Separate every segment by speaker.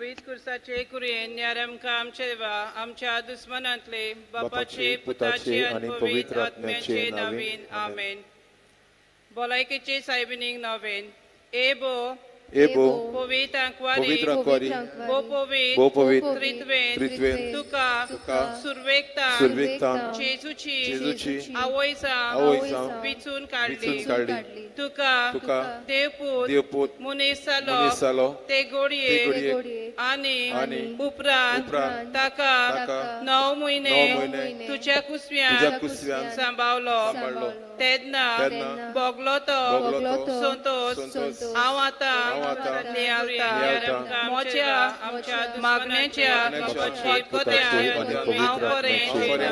Speaker 1: पवित्र कुर्साचे कुरयेन न्यारमकां आमच्या देवा आमच्या दुस्मनांतले बापाचे पुताचे आनी पवित्र आत्म्याचे नावीन आमेन. भलायकेचे सायबिनीक नवेन एबो
Speaker 2: एबो
Speaker 1: पवित्र आंकवारी
Speaker 2: पवित्र आंकवारी
Speaker 1: भो पवित्र
Speaker 2: भो पवित्र
Speaker 1: त्रित्वेन
Speaker 2: त्रित्वेन
Speaker 1: तुका
Speaker 2: तुका
Speaker 1: सुरवेकतान
Speaker 2: सुरवेकतान
Speaker 1: जेजूची
Speaker 2: जेजूची
Speaker 1: आवयसां
Speaker 2: आवयसां
Speaker 1: विचून काडली
Speaker 2: विचून काडली
Speaker 1: तुका
Speaker 2: तुका
Speaker 1: देवपूत
Speaker 2: देवपूत
Speaker 1: मनीस जालो
Speaker 2: मनीस जालो
Speaker 1: ते
Speaker 2: ते
Speaker 1: गोडये
Speaker 2: घडये
Speaker 1: आनी
Speaker 2: आनी
Speaker 1: उपरांत
Speaker 2: उपरांत
Speaker 1: ताका
Speaker 2: ताका
Speaker 1: 9 म्हयने
Speaker 2: 9 म्हयने
Speaker 1: तुज्या
Speaker 2: तुज्या
Speaker 1: कुसव्यान
Speaker 2: कुसव्यान
Speaker 1: सांबावलो
Speaker 2: सांबाळलो.
Speaker 1: तेन्ना
Speaker 2: तेन्ना
Speaker 1: भोगलो तो
Speaker 2: भोगलो तो
Speaker 1: संतोष
Speaker 2: संतोष
Speaker 1: हांव आतां
Speaker 2: हांव आतां
Speaker 1: नियाळटा
Speaker 2: नियाळटा.
Speaker 1: म्हज्या मागण्याच्या खतखत्यान हांव बरें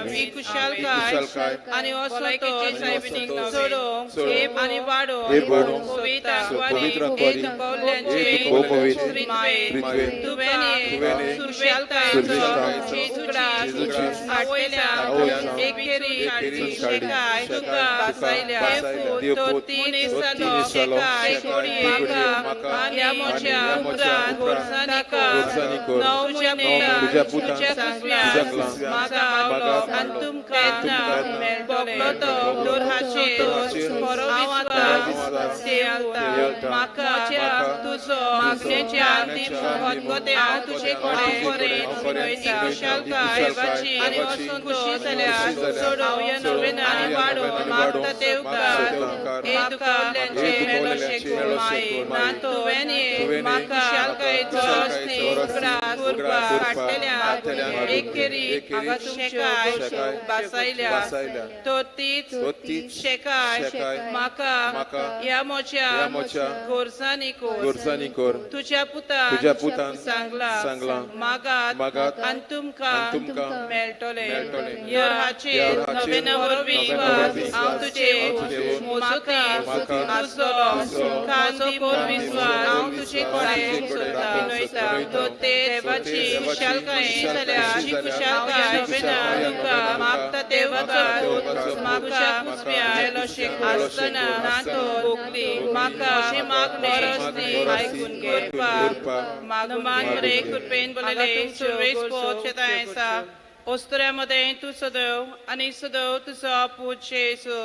Speaker 1: ही कुशालकाय
Speaker 2: कुशालकाय
Speaker 1: आनी असंतोष
Speaker 2: आनी असंतोष
Speaker 1: सोडोवंक
Speaker 2: सोडोवंक
Speaker 1: आनी वाडोवंक
Speaker 2: हे वाडोवंक
Speaker 1: पवित्र आंकवारी
Speaker 2: पवित्र आंकवारी
Speaker 1: दुखवल्ल्यांचे
Speaker 2: भो पवित्र
Speaker 1: त्रित्वेन
Speaker 2: त्रित्वेन
Speaker 1: तुवें
Speaker 2: तुवें
Speaker 1: सुरवेकतायेचो
Speaker 2: सुरवेकतायेचो
Speaker 1: जेजूची
Speaker 2: जेजूची
Speaker 1: आवयल्यान
Speaker 2: आवयल्यान
Speaker 1: एकेरी
Speaker 2: एकेरी
Speaker 1: शेकाय
Speaker 2: शेकाय
Speaker 1: तुका
Speaker 2: तुका
Speaker 1: बासायल्या
Speaker 2: बासायल्या.
Speaker 1: देवपूत
Speaker 2: देवपूत
Speaker 1: मनीस
Speaker 2: तो
Speaker 1: जालो
Speaker 2: मनीस जालो
Speaker 1: शेकाय
Speaker 2: शेकाय
Speaker 1: म्हाका
Speaker 2: म्हाका
Speaker 1: आनी ह्या
Speaker 2: आनी
Speaker 1: म्हज्या
Speaker 2: ह्या म्हज्या
Speaker 1: उपरांत
Speaker 2: उपरांत
Speaker 1: ताका
Speaker 2: गोरसांनी कर
Speaker 1: 9 म्हयने
Speaker 2: तुज्या पुतान
Speaker 1: तुज्या
Speaker 2: तुज्या
Speaker 1: कुसव्यान
Speaker 2: कुसव्यान
Speaker 1: म्हाका
Speaker 2: म्हाका
Speaker 1: आनी तुमकां
Speaker 2: तुमकां
Speaker 1: भोगलो तो
Speaker 2: भोगलो
Speaker 1: हाचेर
Speaker 2: हाचेर
Speaker 1: खरो
Speaker 2: खरो
Speaker 1: विस्वास
Speaker 2: विस्वास
Speaker 1: देवता
Speaker 2: देवता
Speaker 1: म्हाका
Speaker 2: म्हाका
Speaker 1: तुजो मागण्याच्या अंतीम खतखत्यान तुजे कडेन
Speaker 2: विनयता.
Speaker 1: कुशालकाय
Speaker 2: कुशालकाय
Speaker 1: आनी
Speaker 2: देवाची
Speaker 1: खुशी जाल्यार
Speaker 2: खुशी जाल्यार
Speaker 1: सोडोवया नोवेना आनी वाडोवंक
Speaker 2: आनी
Speaker 1: मागता
Speaker 2: वाडोवंक
Speaker 1: देवकार
Speaker 2: देवकार
Speaker 1: हे दुखवल्ल्यांचे
Speaker 2: हे
Speaker 1: मेलोशे
Speaker 2: दुखवल्ल्यांचे मेलोशे
Speaker 1: माये
Speaker 2: माये.
Speaker 1: तुवें
Speaker 2: तुवें
Speaker 1: म्हाका कुशालकायेचो
Speaker 2: कुशालकायेचो
Speaker 1: उगडास
Speaker 2: उगडास
Speaker 1: उर्बा हाडटल्या
Speaker 2: हाडटल्या
Speaker 1: एकेरी
Speaker 2: एकेरी
Speaker 1: शेकाय
Speaker 2: शेकाय
Speaker 1: बासायल्या
Speaker 2: बासायल्या.
Speaker 1: तो तीच
Speaker 2: तो तीच
Speaker 1: शेकाय
Speaker 2: शेकाय
Speaker 1: म्हाका
Speaker 2: म्हाका
Speaker 1: ह्या म्हज्या
Speaker 2: ह्या म्हज्या
Speaker 1: गोरसांनी कर
Speaker 2: गोरसांनी कर
Speaker 1: तुज्या पुतान
Speaker 2: तुज्या पुतान
Speaker 1: सांगलां
Speaker 2: सांगलां
Speaker 1: मागात
Speaker 2: मागात
Speaker 1: आनी तुमकां
Speaker 2: आनी तुमकां
Speaker 1: मेळटलें
Speaker 2: मेळटलें.
Speaker 1: ह्या हाचेर
Speaker 2: ह्या हाचेर
Speaker 1: नव्यान वरवीं
Speaker 2: नव्यान वरवीं
Speaker 1: हांव तुजे
Speaker 2: हांव तुजे
Speaker 1: मोजती
Speaker 2: म्हाका
Speaker 1: आसतलो
Speaker 2: तुजो
Speaker 1: कांदी कोर विस्वास हांव तुजे
Speaker 2: तुजे
Speaker 1: कडेन
Speaker 2: कडेन राखूंक
Speaker 1: विनयता
Speaker 2: विनयता.
Speaker 1: तो ते देवाची
Speaker 2: देवाची
Speaker 1: कुशालकाय
Speaker 2: कुशालकाय
Speaker 1: जाल्यार कुशालकाय
Speaker 2: कुशालकाय
Speaker 1: तुका मागता देवकार
Speaker 2: देवकार
Speaker 1: म्हाका कुसव्या आसतना नातो भोगली म्हाका अशी मागणी आयकून घे
Speaker 2: कृपा
Speaker 1: मान मरे कृपेन बोलले सुरवेश पोचताय आसा ओस्तऱ्यामध्ये तूं सदैव आनी सदैव तुजो पूत जेजू.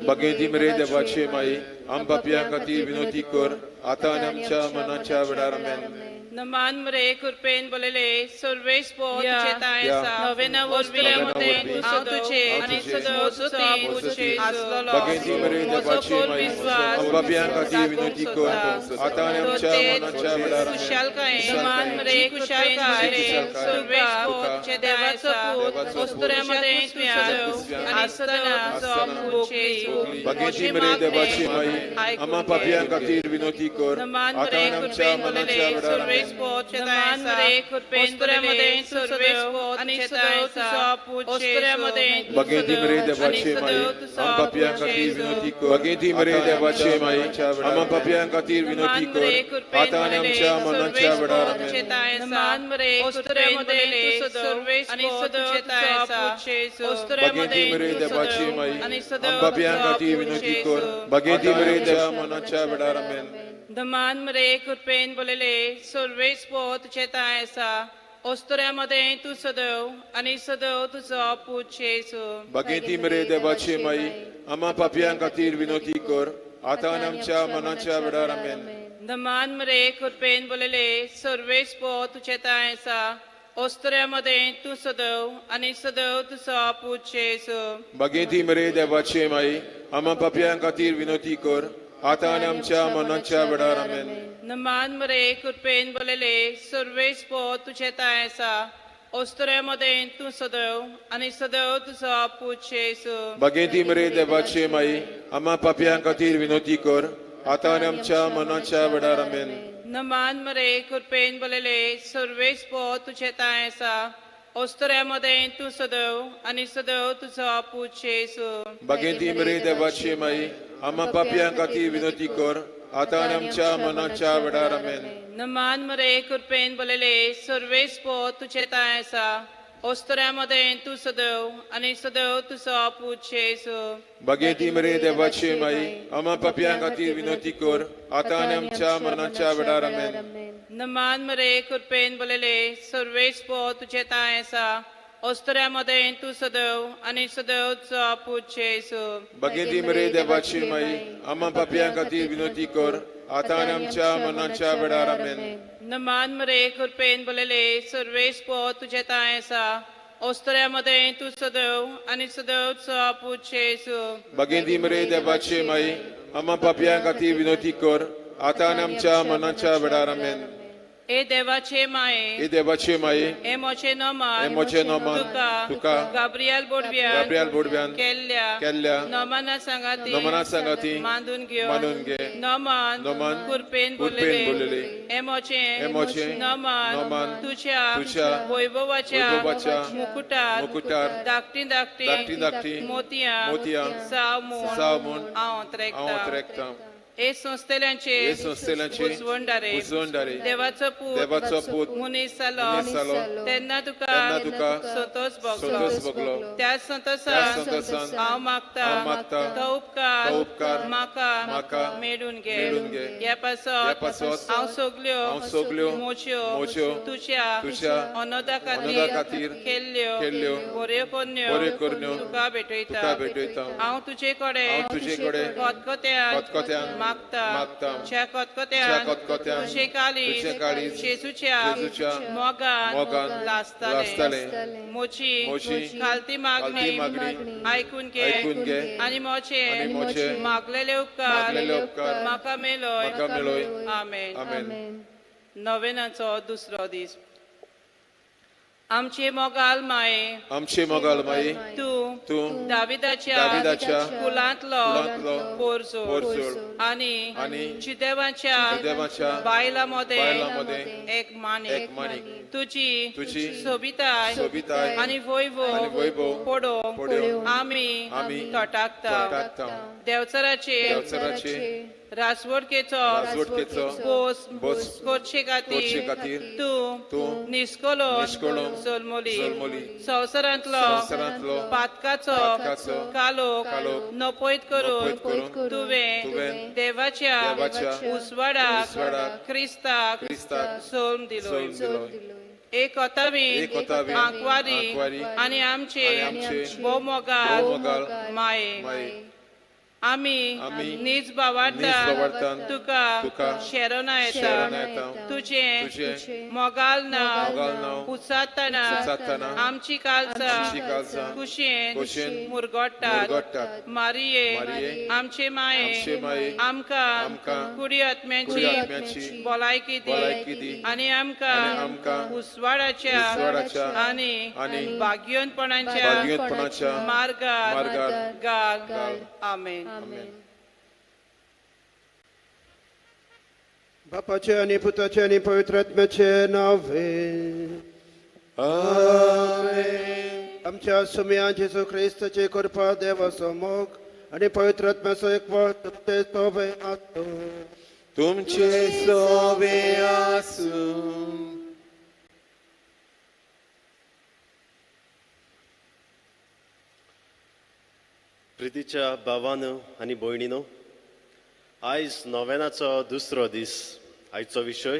Speaker 2: बगेती मरे देवाचे माई आम पापयां खातीर विनोती कर आतां आनी आमच्या मनाच्या वेळार आमेन.
Speaker 1: नमान मरे कृपेन बोलले सुरवेश पोचताय
Speaker 2: या.
Speaker 1: आसा नवेना ओस्तऱ्यामध्ये तूं
Speaker 2: हांव
Speaker 1: तुझे आनी सदैव तुजो पूत जेजू आसलेलो
Speaker 2: बगेती मरे
Speaker 1: म्हजो
Speaker 2: देवाचे
Speaker 1: खोल
Speaker 2: माई
Speaker 1: विस्वास
Speaker 2: आम पापयां खातीर विनोती कर आतां आनी आमच्या मनाच्या वेळार आमेन.
Speaker 1: कुशालकाय मान मरे कुशालकाय सुरवेश पोच देवाचो पूत ओस्तऱ्यामध्ये तूं सदैव आनी सदैव तुजो पूत जेजू.
Speaker 2: बगेती मरे देवाचे माई आमा पापयां खातीर विनोती कर
Speaker 1: नमान
Speaker 2: आतां
Speaker 1: मरे
Speaker 2: आनी आमच्या
Speaker 1: कृपेन
Speaker 2: मनाच्या
Speaker 1: बोलले
Speaker 2: वेळार आमेन.
Speaker 1: सुरवेश पोच रे कृपेन बोलले सुरवेश पोच आनी सदैव तुजो पूत ओस्तऱ्यामध्ये
Speaker 2: बगेती मरे देवाचे माई आम पापयां खातीर विनोती कर बगेती मरे देवाचे माई आमा पापयां खातीर विनोती कर आतां आनी आमच्या मनाच्या वेळार आमेन.
Speaker 1: मान मरे कृपेन बोलले सुरवेश आनी सदैव तुजो पूत जेजू.
Speaker 2: बगेती मरे देवाचे माई आम पापयां खातीर विनोती कर बगेती मरे देवा मनाच्या वेळार आमेन.
Speaker 1: दमान मरे कृपेन बोलले सुरवेश पोत चेताय आसा ओस्तऱ्यामध्ये तूं सदैव आनी सदैव तुजो पूत जेजू.
Speaker 2: बगेती मरे देवाचे माई आमा पापयां खातीर विनोती कर आतां आनी आमच्या मनाच्या वेळार आमेन.
Speaker 1: दमान मरे कृपेन बोलले सुरवेश पोत चेताय आसा ओस्तऱ्यामध्ये तूं सदैव आनी सदैव तुजो पूत जेजू.
Speaker 2: बगेती मरे देवाचे माई आमा पापयां खातीर विनोती कर आतां आनी आमच्या मनाच्या वेळार आमेन.
Speaker 1: नमान मरे कृपेन बोलले सुरवेश पोत तुझेताय आसा ओस्तऱ्यामध्ये तूं सदैव आनी सदैव तुजो पूत जेजू.
Speaker 2: बगेती मरे देवाचे माई आमा पापयां खातीर विनोती कर आतां आनी आमच्या मनाच्या वेळार आमेन.
Speaker 1: नमान मरे कृपेन बोलले सुरवेश पोत तुझेताय आसा ओस्तऱ्यामध्ये तूं सदैव आनी सदैव तुजो पूत जेजू.
Speaker 2: बगेती मरे देवाचे माई आमा पापयां खातीर विनोती कर आतां आनी आमच्या मनाच्या वेळार आमेन.
Speaker 1: नमान मरे कृपेन बोलले सुरवेश पोत तुझेताय आसा ओस्तऱ्या मदें तूं सदैव आनी सदैव तुजो पूत जेजू.
Speaker 2: बागेती मरे देवाची माई, आमा पापयां खातीर विनवती कर, आतां आनी आमच्या मरणाच्या वेळार. आमेन.
Speaker 1: नमान मरे, कृपेन बोलले, सर्वेस पो तुझे तांय आसा, ओस्तऱ्या मदें तूं सदैव आनी सदैव तुजो पूत जेजू.
Speaker 2: बागेती मरे देवाची माई, आमा पापयां खातीर विनवती कर, आतां आनी आमच्या मरणाच्या वेळार. आमेन.
Speaker 1: नमान मरे, कृपेन बोलले, सर्वेस पो तुझे तांय आसा, ओस्तऱ्या मदें तूं सदैव आनी सदैव तुजो पूत जेजू.
Speaker 2: बागेती मरे देवाची माई, आमा पापयां खातीर विनवती कर, आतां आनी आमच्या मरणाच्या वेळार. आमेन.
Speaker 1: ए देवाचे माये,
Speaker 2: ए देवाचे माये,
Speaker 1: ए मोचे नोमान,
Speaker 2: ए मोचे नोमान,
Speaker 1: तुका,
Speaker 2: तुका,
Speaker 1: गाब्रियल बोडव्यान,
Speaker 2: गाब्रियल बोडव्यान
Speaker 1: केल्ल्या,
Speaker 2: केल्ल्या
Speaker 1: नोमाना सांगाती,
Speaker 2: नोमाना सांगाती
Speaker 1: मांदून घेवन,
Speaker 2: मानून घे.
Speaker 1: नोमान,
Speaker 2: नोमान,
Speaker 1: कृपेन
Speaker 2: कृपेन
Speaker 1: बोलले,
Speaker 2: बोलले,
Speaker 1: ए मोचे,
Speaker 2: ए मोचे,
Speaker 1: नोमान,
Speaker 2: नोमान,
Speaker 1: तुझ्या,
Speaker 2: तुझ्या,
Speaker 1: वैभवाच्या,
Speaker 2: वैभवाच्या,
Speaker 1: मुकुटार,
Speaker 2: मुकुटार,
Speaker 1: धाकटी धाकटी,
Speaker 2: धाकटी धाकटी,
Speaker 1: मोतयां,
Speaker 2: मोतयां,
Speaker 1: साव म्हूण,
Speaker 2: साव म्हूण,
Speaker 1: हांव त्रेकतां.
Speaker 2: हांव त्रेकतां.
Speaker 1: हे संस्थेल्यांचे,
Speaker 2: हे संस्थेल्यांचे,
Speaker 1: उजवणदारे,
Speaker 2: उजवणदारे,
Speaker 1: देवाचो पूत,
Speaker 2: देवाचो पूत,
Speaker 1: मनीस जालो,
Speaker 2: मनीस जालो,
Speaker 1: तेन्ना तुका,
Speaker 2: तेन्ना तुका,
Speaker 1: संतोष भोगलो,
Speaker 2: संतोष भोगलो,
Speaker 1: त्या संतोषान,
Speaker 2: त्या संतोषान,
Speaker 1: हांव मागता,
Speaker 2: हांव मागता,
Speaker 1: तो उपकार,
Speaker 2: तो उपकार,
Speaker 1: म्हाका,
Speaker 2: म्हाका,
Speaker 1: मेळून घे,
Speaker 2: मेळून घे,
Speaker 1: ह्या पासत,
Speaker 2: ह्या पासत,
Speaker 1: हांव सगल्यो,
Speaker 2: हांव सगल्यो,
Speaker 1: मोच्यो,
Speaker 2: मोच्यो,
Speaker 1: तुज्या,
Speaker 2: तुज्या,
Speaker 1: अनोदा खातीर,
Speaker 2: अनोदा खातीर,
Speaker 1: केल्ल्यो,
Speaker 2: केल्ल्यो,
Speaker 1: बऱ्यो करण्यो,
Speaker 2: बऱ्यो करण्यो,
Speaker 1: तुका भेटयता,
Speaker 2: तुका भेटयता,
Speaker 1: हांव तुजे कडेन,
Speaker 2: हांव तुजे कडेन,
Speaker 1: खतखत्यान,
Speaker 2: खतखत्यान,
Speaker 1: मागता,
Speaker 2: मागता,
Speaker 1: ज्या खतखत्यान,
Speaker 2: ज्या खतखत्यान,
Speaker 1: तुजें काळीज,
Speaker 2: तुजें काळीज,
Speaker 1: जेजूच्या,
Speaker 2: जेजूच्या,
Speaker 1: मोगान,
Speaker 2: मोगान,
Speaker 1: लासतलें,
Speaker 2: लासतलें,
Speaker 1: मोची,
Speaker 2: मोची,
Speaker 1: खालती मागणी,
Speaker 2: खालती मागणी,
Speaker 1: आयकून घे,
Speaker 2: आयकून घे,
Speaker 1: आनी मोचे,
Speaker 2: आनी मोचे,
Speaker 1: मागलेले उपकार,
Speaker 2: मागलेले उपकार,
Speaker 1: म्हाका मेळय,
Speaker 2: म्हाका मेळय.
Speaker 1: आमेन.
Speaker 2: आमेन.
Speaker 1: नवेनाचो दुसरो दीस. आमचे मोगाल माये,
Speaker 2: आमचे मोगाल माये,
Speaker 1: तूं,
Speaker 2: तूं,
Speaker 1: दाविदाच्या,
Speaker 2: दाविदाच्या,
Speaker 1: कुलांतलो,
Speaker 2: कुलांतलो,
Speaker 1: पोरजोड,
Speaker 2: पोरजोड,
Speaker 1: आनी,
Speaker 2: आनी,
Speaker 1: जुदेवाच्या,
Speaker 2: जुदेवाच्या,
Speaker 1: बायलां मदें,
Speaker 2: बायलां मदें,
Speaker 1: एक माणिक,
Speaker 2: एक माणिक,
Speaker 1: तुजी,
Speaker 2: तुजी,
Speaker 1: सोबिताय,
Speaker 2: सोबिताय,
Speaker 1: आनी वैभव,
Speaker 2: आनी वैभव,
Speaker 1: पडोवंक,
Speaker 2: पडोवंक,
Speaker 1: आमी,
Speaker 2: आमी,
Speaker 1: तटाकता,
Speaker 2: तटाकता,
Speaker 1: देवचाराचे,
Speaker 2: देवचाराचे,
Speaker 1: राजवटकेचो,
Speaker 2: राजवटकेचो,
Speaker 1: बोस,
Speaker 2: बोस,
Speaker 1: करचे खातीर,
Speaker 2: करचे खातीर,
Speaker 1: तूं,
Speaker 2: तूं,
Speaker 1: निस्कलोन,
Speaker 2: निस्कलोन,
Speaker 1: जल्मली,
Speaker 2: जल्मली,
Speaker 1: संवसारांतलो,
Speaker 2: संवसारांतलो,
Speaker 1: पातकाचो,
Speaker 2: पातकाचो,
Speaker 1: कालोख,
Speaker 2: कालोख,
Speaker 1: नपयत करून,
Speaker 2: नपयत करून,
Speaker 1: तुवें,
Speaker 2: तुवें,
Speaker 1: देवाच्या,
Speaker 2: देवाच्या,
Speaker 1: उजवाडाक,
Speaker 2: उजवाडाक,
Speaker 1: क्रिस्ताक,
Speaker 2: क्रिस्ताक,
Speaker 1: जल्म दिलो,
Speaker 2: जल्म दिलो,
Speaker 1: एक ओतावीन,
Speaker 2: एक ओतावीन,
Speaker 1: आंकवारी,
Speaker 2: आंकवारी,
Speaker 1: आनी आमचे,
Speaker 2: आनी आमचे,
Speaker 1: भोवमोगाळ,
Speaker 2: भोवमोगाळ,
Speaker 1: माये,
Speaker 2: माये,
Speaker 1: आमी,
Speaker 2: आमी,
Speaker 1: नीज भावार्थान,
Speaker 2: नीज भावार्थान,
Speaker 1: तुका,
Speaker 2: तुका,
Speaker 1: शेरोना येता,
Speaker 2: शेरोना येता,
Speaker 1: तुजें,
Speaker 2: तुजें,
Speaker 1: मोगाल नांव,
Speaker 2: मोगाल नांव,
Speaker 1: उच्चारतना,
Speaker 2: उच्चारतना,
Speaker 1: आमची काळजां,
Speaker 2: आमची काळजां,
Speaker 1: कुशेन,
Speaker 2: कुशेन,
Speaker 1: मुरगोट्टात,
Speaker 2: मुरगोट्टात,
Speaker 1: मारिये,
Speaker 2: मारिये,
Speaker 1: आमचे माये,
Speaker 2: आमचे माये,
Speaker 1: आमकां,
Speaker 2: आमकां,
Speaker 1: कुडी आत्म्याची,
Speaker 2: कुडी आत्म्याची,
Speaker 1: भलायकी दी,
Speaker 2: भलायकी दी,
Speaker 1: आनी आमकां,
Speaker 2: आनी आमकां,
Speaker 1: उजवाडाच्या,
Speaker 2: उजवाडाच्या,
Speaker 1: आनी,
Speaker 2: आनी,
Speaker 1: भाग्यवंतपणाच्या,
Speaker 2: भाग्यवंतपणाच्या,
Speaker 1: मार्गार,
Speaker 2: मार्गार,
Speaker 1: घाल.
Speaker 2: घाल.
Speaker 1: आमेन.
Speaker 2: आमेन.
Speaker 3: बापाचे आनी पुताचे आनी पवित्र आत्म्याचे नावे.
Speaker 2: आमेन.
Speaker 3: आमच्या सुम्या जेजू क्रिस्ताचे कृपा, देवाचो मोग आनी पवित्र आत्म्याचो एकवट तुमचे सोबे आसूं.
Speaker 2: तुमचे सोबे आसूं.
Speaker 4: प्रितीच्या भावानो आनी भयणीनो, आयज नोवेनाचो दुसरो दीस. आयचो विशय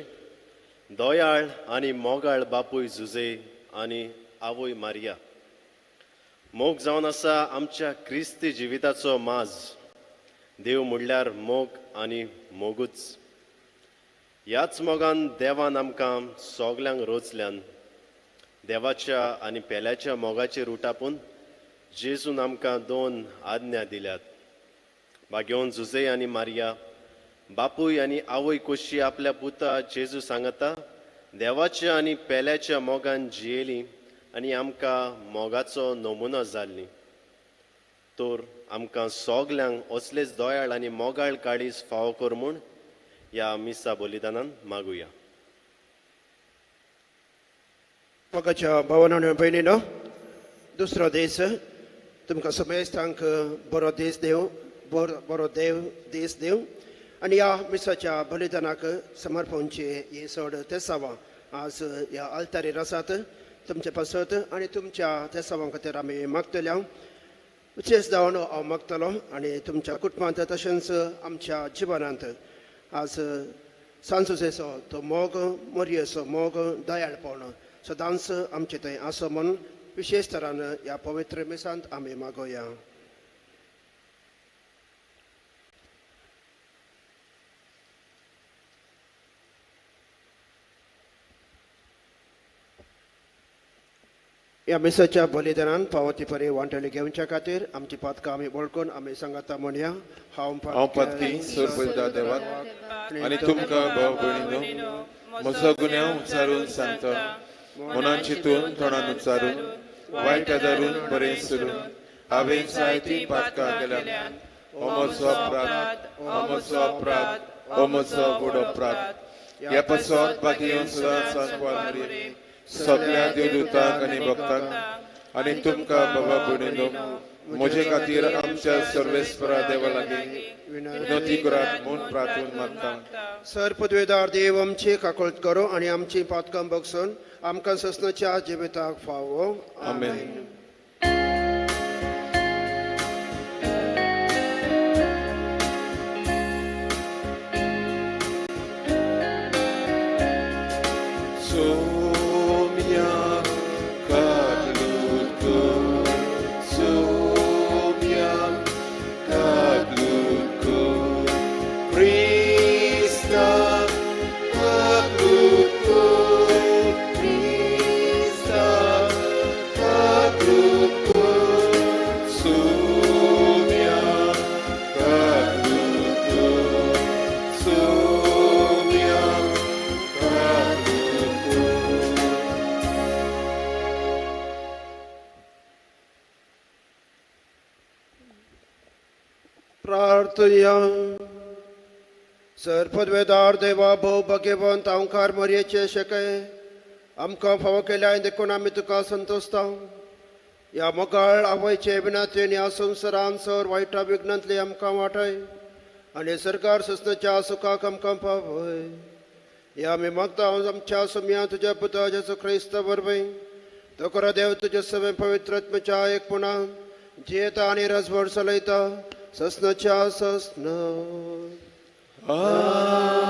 Speaker 4: दयाळ आनी मोगाळ बापूय जुजे आनी आवय मारिया. मोग जावन आसा आमच्या क्रिस्ती जिविताचो माज. देव म्हणल्यार मोग आनी मोगूच. ह्याच मोगान देवान आमकां सगल्यांक रोचल्यान. देवाच्या आनी पेल्याच्या मोगाचेर उटापून जेजून आमकां दोन आज्ञा दिल्यात. भाग्योन जुजे आनी मारिया बापूय आनी आवय कशी आपल्या पुता जेजू सांगता देवाच्या आनी पेल्याच्या मोगान जियेली आनी आमकां मोगाचो नमुनो जाल्ली. तर आमकां सगल्यांक असलेच दयाळ आनी मोगाळ काळीज फावो कर म्हूण ह्या मिसा बलिदानान मागुया.
Speaker 3: मोगाच्या भावानो आनी भयणीनो, दुसरो दीस तुमकां समेस्तांक बरो दीस देव, बरो देव दीस देव आनी ह्या मिसाच्या बलिदानाक समर्पणचे हे चड तेसांवां आज ह्या आल्तारीर आसात. तुमचे पासत आनी तुमच्या तेसावां खातीर आमी मागतल्या. विशेश जावन हांव मागतलो आनी तुमच्या कुटुंबांत तशेंच आमच्या जिवनांत आज सांजुजेचो तो मोग, मोरयेचो मोग, दयाळपण सदांच आमचे थंय आसो म्हूण विशेश तरान ह्या पवित्र मिसांत आमी मागोया. ह्या मिसाच्या बलिदानान फावो ती परी वांटणी घेवच्या खातीर आमची पातकां आमी वळखून आमी सांगाता म्हणया.
Speaker 2: हांव पातकी सर्वदा देवाक आनी तुमकां भाव भयणीनो म्हजो गुन्यांव उच्चारून सांगता. मनान चिंतून तोंडान उच्चारून वायट धरून बरें सरून हांवें जायतीं पातकां केल्यात. हो म्हजो अपराध, हो म्हजो अपराध, हो म्हजो व्हड अपराध. ह्या पासत बाकी सदांच सांकवार मरये सगळ्या देवदूतांक आनी भक्तांक आनी तुमकां बाबा भयणीनो म्हजे खातीर आमच्या सर्वेस्परा देवा लागीं विनंती करात म्हूण प्रार्थना मागता.
Speaker 3: सर पदवेदार देव आमची काकळत करो आनी आमची पातकां बगसून आमकां ससनाच्या जिविताक फावो.
Speaker 2: आमेन.
Speaker 3: सर पदवेदार देवा भोव भगेवंत ओंकार मोरयेचे शेके आमकां फावो केल्या देखून आमी तुका संतोषता. ह्या मोगाळ आवयचे विनातेन ह्या संवसारान सर वायटा विघ्नांतले आमकां वाटय आनी सरकार ससनाच्या सुखाक आमकां पावय. ह्या आमी मागता आमच्या सोम्या तुज्या पुता जेजू क्रिस्त वरवीं तो खरो देव तुज्या सगळें पवित्र आत्म्याच्या एकपणान जियेता आनी राजवट चलयता ससनाच्या ससना.
Speaker 2: आमेन.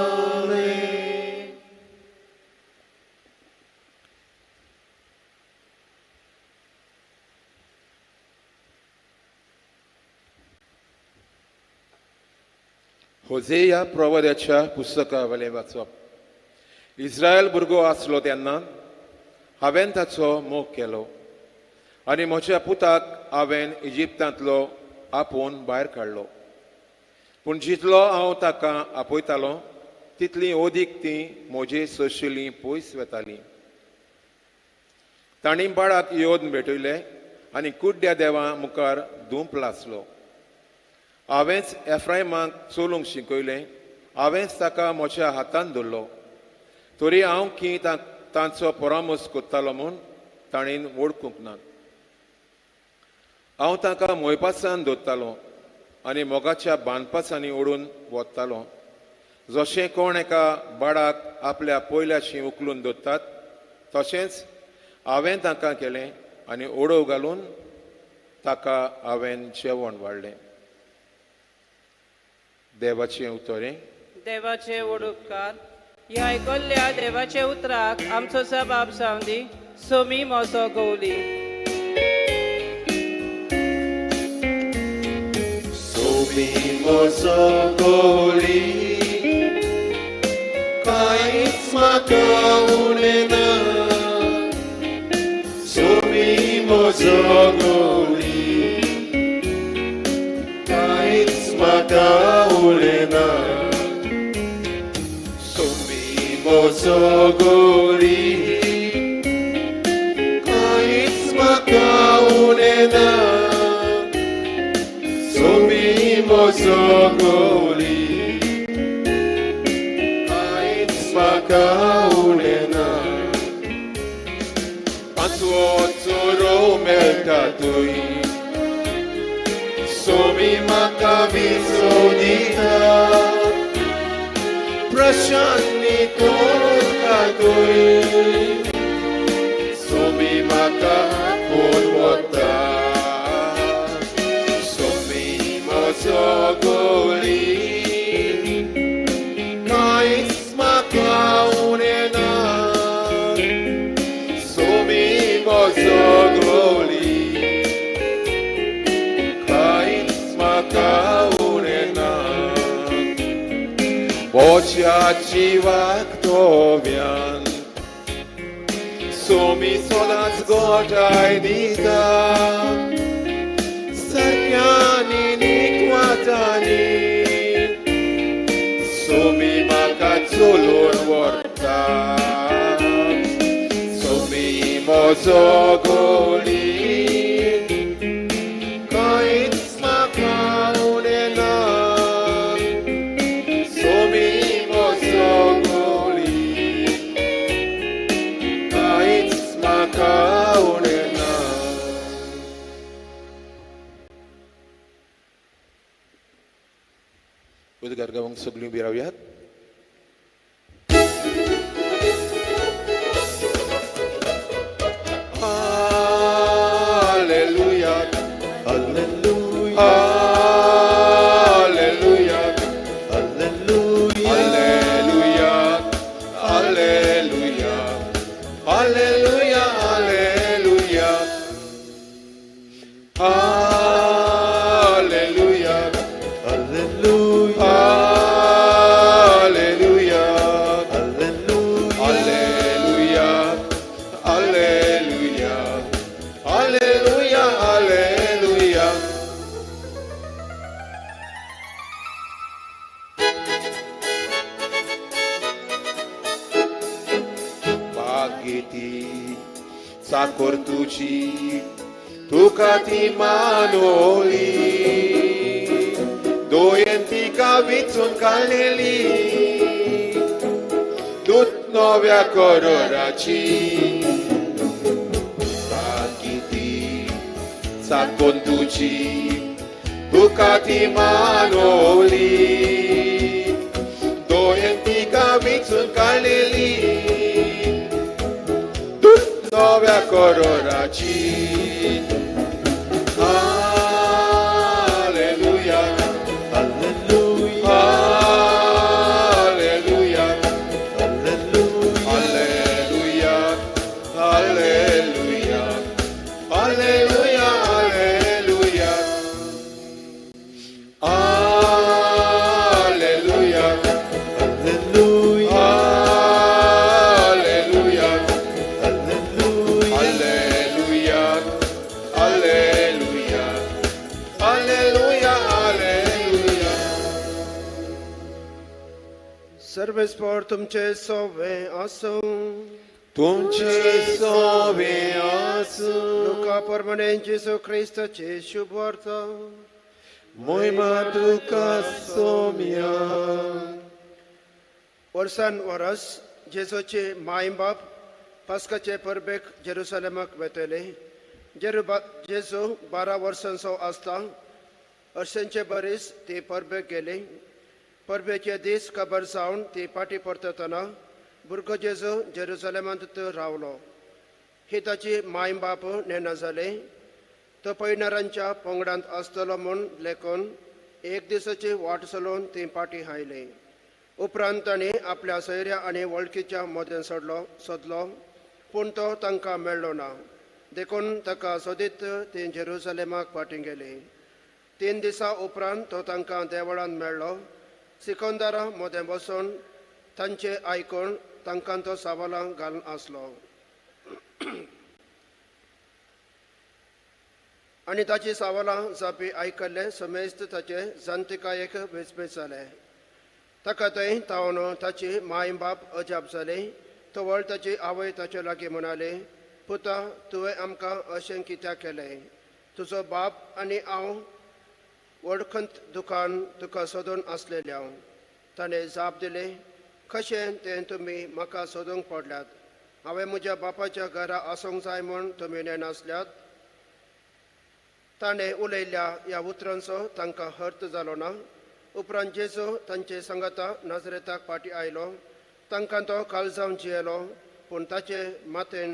Speaker 2: होजेया प्रवाद्याच्या पुस्तकावेलें वाचप. इस्रायल भुरगो आसलो तेन्ना हांवें ताचो मोग केलो आनी म्हज्या पुताक हांवें इजिप्तांतलो आपोवन भायर काडलो. पूण जितलो हांव ताका आपयतालो तितली अदीक ती म्हजे सोशिल्ली पयस वेताली. तांणी बाळाक येवन भेटयले आनी कुड्ड्या देवा मुखार धूंप लासलो. हांवेंच एफ्रायमाक चलूंक शिकयलें, हांवेंच ताका म्हज्या हातान धरलो. तरी हांव की तांचो परामर्श करतालो म्हूण ताणें वळखूंक ना. हांव ताका मोयपासान धरतालो आनी मोगाच्या बांदपासांनी ओडून वतालो. जशें कोण एका बाळाक आपल्या पयल्याशी उखलून धरतात तशेंच हांवें ताका केलें आनी ओडोव घालून ताका हांवें जेवण वाडलें. देवाचें उतर.
Speaker 1: देवाचे व्हड उपकार. ह्या आयकल्ल्या देवाचे उतराक आमचो सबाब जावं दी. सोमी म्हजो गवली.
Speaker 2: म्हजो गोली कांयच म्हाका उणें ना. सोमी म्हजो गोली कांयच म्हाका उणें ना. सोमी म्हजो गोली कांयच म्हाका उणें ना. म्हजो गोली कांयच म्हाका उणें ना. पांचवो चोरो मेळटा थंय सोमी म्हाका विसव दिता. प्रशान्नी तोंड थंय सोमी म्हाका आपोवन वता. सोमी म्हजो गोळी कांयच म्हाका उणें ना. सोमी म्हजो गोळी कांयच म्हाका उणें ना. म्हज्या जिवाक धोव्यान सोमी सदांच गोठाय दिता. सारक्यांनी नीट वाटांनी सोमी म्हाका चलोवन व्हरता. सोमी म्हजो गोळी कांयच म्हाका उणें ना. सोमी म्हजो गोळी कांयच म्हाका उणें ना. उदकार गावंक सगळीं उबी रावयात. Alleluia,
Speaker 4: Alleluia,
Speaker 2: Alleluia,
Speaker 4: Alleluia,
Speaker 2: Alleluia, Alleluia, Alleluia, Alleluia, Alleluia,
Speaker 4: Alleluia,
Speaker 2: Alleluia,
Speaker 4: Alleluia,
Speaker 2: Alleluia, Alleluia, Alleluia, Alleluia. बागेती Chakor तुजी तुका ती मानवली. दोयेन तिका विचून काडलेली दूत नव्या करोराची. बागेती चाकोर तुजी तुका ती मानवली. दोयेन तिका विचून काडलेली दूत नव्या करोराची. Alleluia,
Speaker 4: Alleluia,
Speaker 2: Alleluia,
Speaker 4: Alleluia,
Speaker 2: Alleluia, Alleluia, Alleluia, Alleluia,
Speaker 4: Alleluia,
Speaker 2: Alleluia,
Speaker 4: Alleluia,
Speaker 2: Alleluia, Alleluia, Alleluia, Alleluia.
Speaker 3: सर्वेस्पर तुमचे सोवे आसूं.
Speaker 2: तुमचे सोवे आसूं.
Speaker 3: लुका प्रमाणे जेजू क्रिस्ताची शुभवार्ता.
Speaker 2: मोहिमा तुका सोम्या.
Speaker 3: वर्सान वरस जेजूचे माय बाप पास्काचे परबेक जेरुसलेमाक वेतले. जेजू 12 वर्सांचो आसता अर्शेंचे बरीस ती परबेक गेली. परबेचे दीस खबर जावन ती फाटी परततना भुरगो जेजू जेरुसलेमांत रावलो. ही ताची माय बाप नेणा जाले. तो पयणारांच्या पंगडांत आसतलो म्हूण लेखून एक दिसाची वाट चलोवन ती फाटी आयली. उपरांत तांणी आपल्या सोयऱ्या आनी वळखीच्या मदें सोदलो, पूण तो तांकां मेळ्ळो ना. देखून ताका सोदीत ती जेरुसलेमाक फाटीं गेली. 3 दिसां उपरांत तो तांकां देवळांत मेळ्ळो. सिकंदरा मदें बसून तांचें आयकून तांकां तो सवालां घालून आसलो. आनी ताची सवालां जापी आयकल्ले समेस्त ताचे जाणतिकायेक वेचपेच जाले. ताका थंय तावन ताची माय बाप अजाप जाली. तवळ ताची आवय ताचे लागीं म्हणाली, पुता, तुवें आमकां अशें कित्याक केलें? तुजो बाप आनी हांव वळखंत दुकान तुका सोदून आसलेलें हांव. ताणें जाप दिली, कशें तें तुमी म्हाका सोदूंक पडल्यात? हांवें म्हज्या बापाच्या घरा आसूंक जाय म्हूण तुमी नेणासल्यात. ताणें उलयल्ल्या ह्या उतरांचो तांकां अर्थ जालो ना. उपरांत जेजू तांचे सांगाता नाजरेताक फाटीं आयलो. तांकां तो काळजावन जियेलो, पूण ताचे मातेन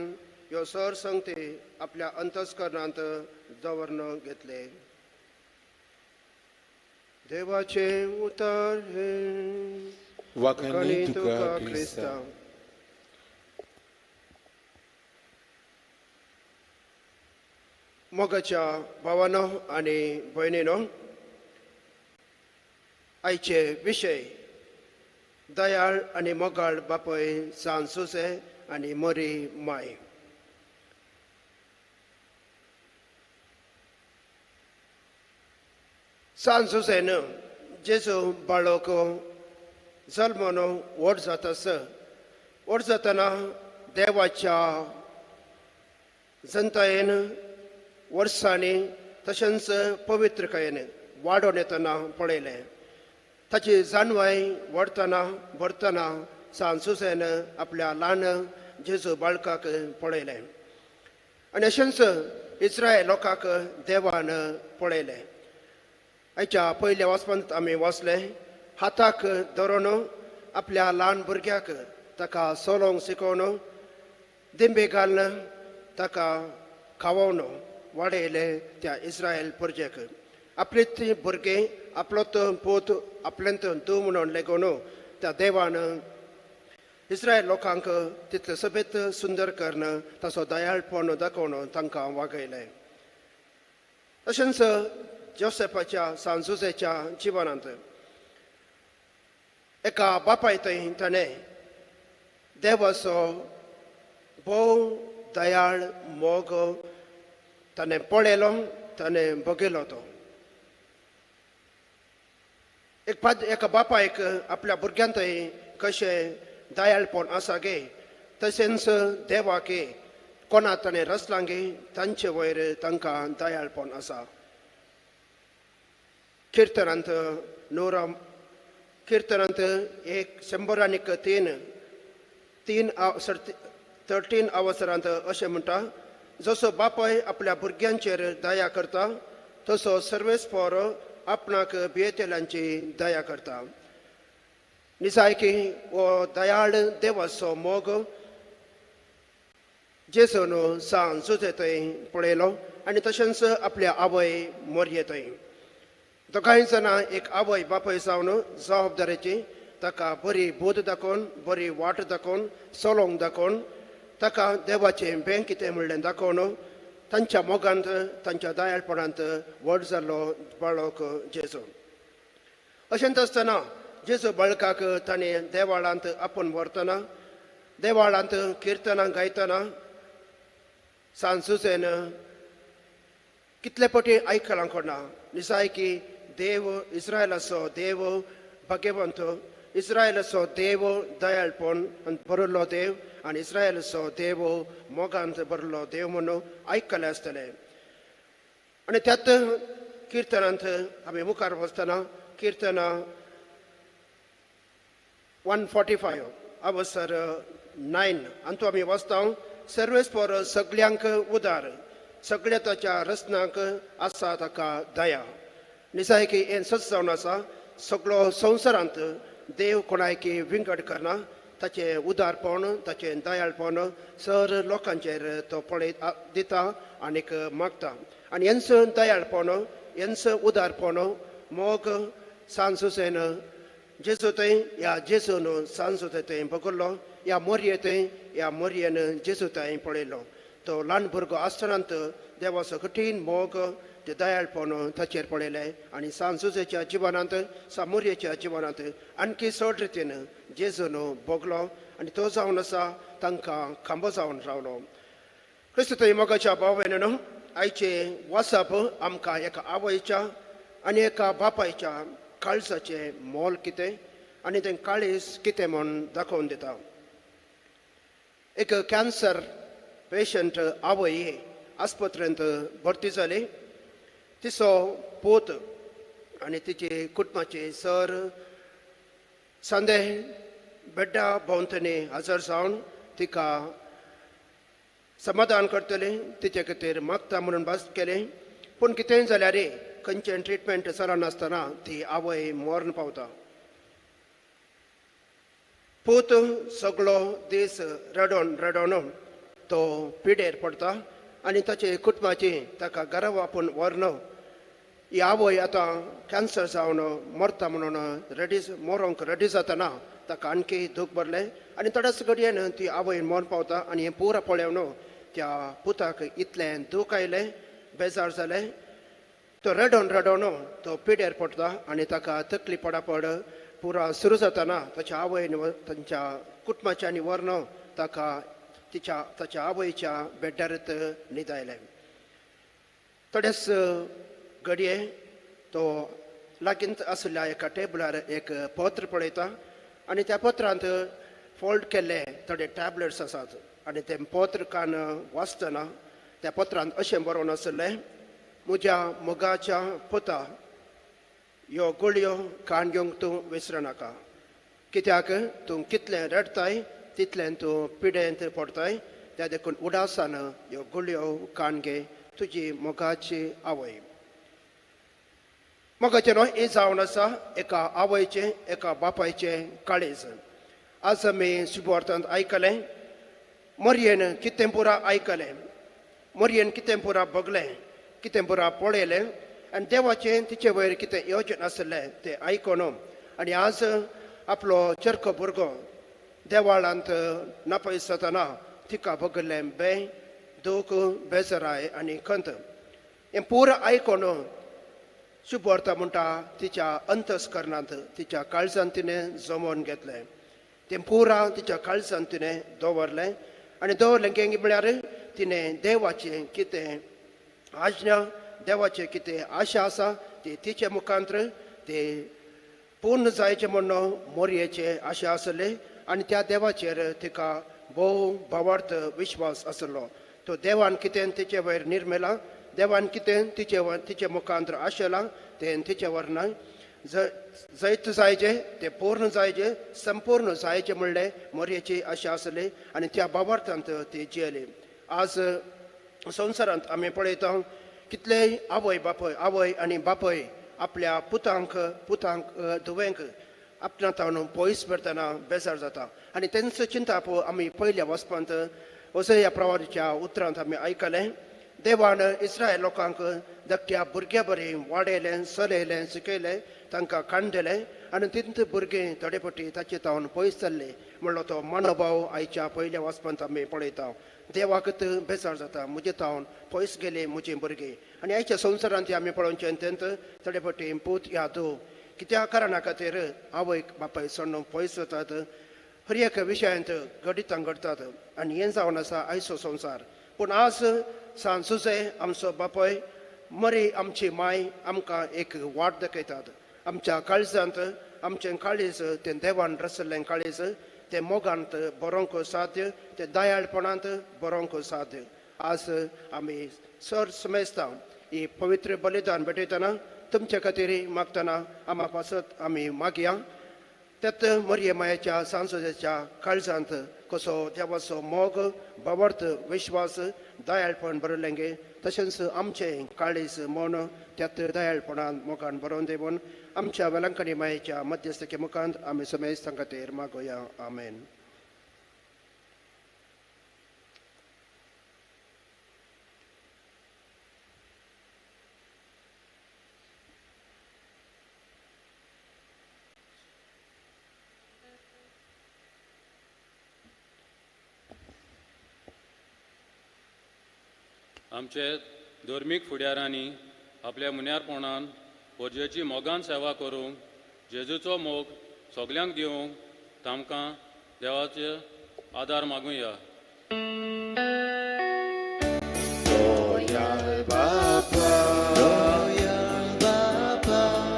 Speaker 3: ह्यो सर संगती आपल्या अंतस्करणांत दवरून घेतले. देवाचें उतर हें.
Speaker 2: वाखाणी तुका क्रिस्ता.
Speaker 3: मोगाच्या भावानो आनी भयणीनो, आयचे विशय दयाळ आनी मोगाळ बापय सान सुसे आनी मोरी माय. सान सुसेन जेजू बाळक जल्मोन व्हड जातास, व्हड जातना देवाच्या जनतायेन वर्सांनी तशेंच पवित्रकायेन वाडोवन येतना पळयलें. ताची जाणवाय व्हडतना भरतना सान सुसेन आपल्या ल्हान जेजू बाळकाक पळयलें आनी अशेंच इस्रायल लोकांक देवान पळयलें. आयच्या पयल्या वाचपांत आमी वाचलें, हाताक धरून आपल्या ल्हान भुरग्याक ताका सोलोंक शिकोवन दिंबे घालून ताका खावोवन वाडयलें त्या इस्रायल परजेक. आपले ती भुरगें आपलो तो पूत आपलेंत तूं म्हणून लेगून त्या देवान इस्रायल लोकांक तितलें सभेत सुंदर करून ताचो दयाळपण दाखोवन तांकां वागयलें. तशेंच जोसेफाच्या सांजुजेच्या जिवनांत एका बापाय थंय ताणें देवाचो भोव दयाळ मोग ताणें पळयलो, ताणें बघयलो. तो एक एका बापायक आपल्या भुरग्यां थंय कशें दयाळपण आसा गे तशेंच देवाक कोणा ताणें रचलां गे तांचे वयर तांकां दयाळपण आसा. किर्तनांत नोरा किर्तनांत 103 13 अवसरांत अशें म्हणटा, जसो बापाय आपल्या भुरग्यांचेर दया करता तसो सर्वेस्पर आपणाक भियेतल्यांची दया करता. निजायकी हो दयाळ देवाचो मोग जेजून सान सुजे थंय पळयलो आनी तशेंच आपल्या आवय मोरये थंय. दोगांय जाणां एक आवय बापाय जावन जबाबदारेची ताका बरी बोध दाखोवन, बरी वाट दाखोवन, चलोवंक दाखोवन, ताका देवाचें बें कितें म्हणलें दाखोवन तांच्या मोगांत तांच्या दयाळपणांत व्हड जाल्लो बाळक जेजू. अशेंच आसतना जेजू बाळकाक ताणें देवाळांत आपोवन व्हरतना, देवाळांत किर्तनां गायतना सान सुसेन कितले पटी आयकलां कोणा निजायकी देव इस्रायलाचो देव भाग्यवंत, इस्रायलाचो देव दयाळपण भरिल्लो देव आनी इस्रायलाचो देव मोगांत भरिल्लो देव म्हणून आयकलें आसतलें. आनी त्यात किर्तनांत आमी मुखार वचतना किर्तनां 145 अवसर 9 आनी आमी वाचता, सर्वेस्पर सगल्यांक उदार, सगळ्या ताच्या रचनांक आसा ताका दया. निजायकी हें सच जावन आसा, सगळो संवसारांत देव कोणायकी विंगड करना, ताचें उदारपण ताचें दयाळपण सर लोकांचेर तो पळय दिता आनीक मागता. आनी हेंच दयाळपण हेंच उदारपण मोग सान सुसेन जेजू थंय ह्या जेजून सान सुसे थंय बगल्लो, ह्या मोरये थंय ह्या मोरयेन जेजू थंय पळयलो. तो ल्हान भुरगो आसतनांत देवाचो कठीण मोग ते दयाळपण ताचेर पळयलें आनी सान सुसेच्या जिवनांत सामोरयेच्या जिवनांत आणखी चड रितीन जेजून भोगलो आनी तो जावन आसा तांकां खांबो जावन रावलो. क्रिस्त थंय मोगाच्या भाव भयणीनो, आयचें वाचप आमकां एका आवयच्या आनी एका बापायच्या काळजाचें मोल कितें आनी तें काळीज कितें म्हूण दाखोवन दिता. एक कॅन्सर पेशंट आवय आस्पत्रेंत भरती जाली. तिचो पूत आनी तिचे कुटुंबाचे सर सांदे बेड्डा भोंवतणी हजर जावन तिका समाधान करतले, तिचे खातीर मागता म्हणून भास केलें. पूण कितेंय जाल्यार खंयचें ट्रिटमेंट चलनासतना ती आवय मरण पावता. पूत सगळो दीस रडोन रडोन तो पिडेर पडटा आनी ताचे कुटुंबाची ताका घरा वापून व्हरन ही आवय आतां कॅन्सर जावन मरता म्हणून रेडी मरोंक रेडी जातना ताका आणखी दूख भरलें आनी थोड्याच घडयेन ती आवय मरण पावता आनी हें पुरा पळोवन त्या पुताक इतलें दूख आयलें, बेजार जालें. तो रडोन रडोन तो पिड्यार पडटा आनी ताका तकली पडापड पुरा सुरू जातना ताच्या आवयन तांच्या कुटुंबाच्या आनी व्हरून ताका तिच्या ताच्या आवयच्या बेड्डारत न्हिदायलें. थोडेच घडये तो लागींच आशिल्ल्या एका टेबलार एक पत्र पळयता आनी त्या पत्रांत फोल्ड केल्ले थोडे टॅबलेट्स आसात आनी तें पत्र कान वाचतना त्या पत्रांत अशें बरोवन आशिल्लें, म्हज्या मोगाच्या पुता, ह्यो गुळयो कान घेवंक तूं विसरनाका, कित्याक तूं कितलें रडटाय तितलें तूं पिडेंत पडटाय, त्या देखून उडासान ह्यो गुळयो कान घे, तुजी मोगाची आवय. मोगाचें न्हय हें जावन आसा एका आवयचें एका बापायचें काळीज. आज आमी शुभवार्तांत आयकलें, मोरयेन कितें पुरा आयकलें, मोरयेन कितें पुरा भोगलें, कितें पुरा पळयलें आनी देवाचें तिचे वयर कितें योजन आशिल्लें तें आयकून आनी आज आपलो चरखो भुरगो देवाळांत नापयस जातना तिका भोगलें बें दूख, बेजराय आनी खंत हें पुरा आयकून शुभवार्ता म्हणटा तिच्या अंतस्करणांत तिच्या काळजान तिणें जमोवन घेतलें, तें पुरा तिच्या काळजान तिणें दवरलें आनी दवरलें की म्हळ्यार तिणें देवाचें कितें आज्ञा, देवाचें कितें आशा आसा ती तिचे मुखांत्र ते पूर्ण जायचें म्हणून मोरयेचें आशा आसले आनी त्या देवाचेर तिका भोव भावार्थ विश्वास आसलो. तो देवान कितें तिचे वयर निर्मेला, देवान कितें तिचे तिचे मुखांत्र आशेलां तें तिचे वर न्हय जैत जायचें तें पूर्ण जायचें, संपूर्ण जायचें म्हणलें मोरयेची आशा आसली आनी त्या भावार्थांत ती जियेली. आज संवसारांत आमी पळयता कितलेय आवय बापय, आवय आनी बापय आपल्या पुतांक पुतांक धुवेंक आपणा ताणून पयस व्हरतना बेजार जाता आनी तेंचो चिंताप आमी पयल्या वचपांत ह्या प्रवाराच्या उतरांत आमी आयकलें. देवान इस्रायल लोकांक धाकट्या भुरग्या बरी वाडयलें, चलयलें, शिकयलें, तांकां कांडलें आनी तितूंत भुरगीं थोडे फावटी ताचे तावन पयस जाल्ले म्हणलो तो मनोभाव आयच्या पयल्या वाचपांत आमी पळयता. देवाकच बेजार जाता म्हजे तावन पयस गेले म्हजी भुरगीं आनी आयच्या संवसारांत आमी पळोवचें तेंत थोडे फावटी पूत ह्या धूव कित्या कारणा खातीर आवयक बापाय सोडून पयस वतात, हर एक विशयांत घडितां घडटात आनी हें जावन आसा आयचो संवसार. पूण आज सान सुजे आमचो बापाय मरी आमची माय आमकां एक वाट दाखयतात. आमच्या काळजांत आमचें काळीज तें देवान रचल्लें काळीज तें मोगांत बरोवंक साध्य, तें दयाळपणांत बरोवंक साध्य. आज आमी सर समेस्तां ही पवित्र बलिदान भेटयतना तुमचे खातीर मागतना आमा पासत आमी मागया त्यात मरये मायेच्या सांसोजाच्या काळजांत कसो देवाचो मोग, भावार्थ, विश्वास, दयाळपण बरयलें गे तशेंच आमचें काळीज मन त्यात दयाळपणान मोगान बरोवन देवून आमच्या वेलंकणी मायेच्या मध्यस्थके मुखांत आमी समेस्तां खातीर मागोया. आमेन.
Speaker 5: आमचे धर्मीक फुडारांनी आपल्या मुन्यारपणान परजेची मोगान सेवा करूंक, जेजूचो मोग सगल्यांक दिवंक तांकां देवाचे आदार मागुया.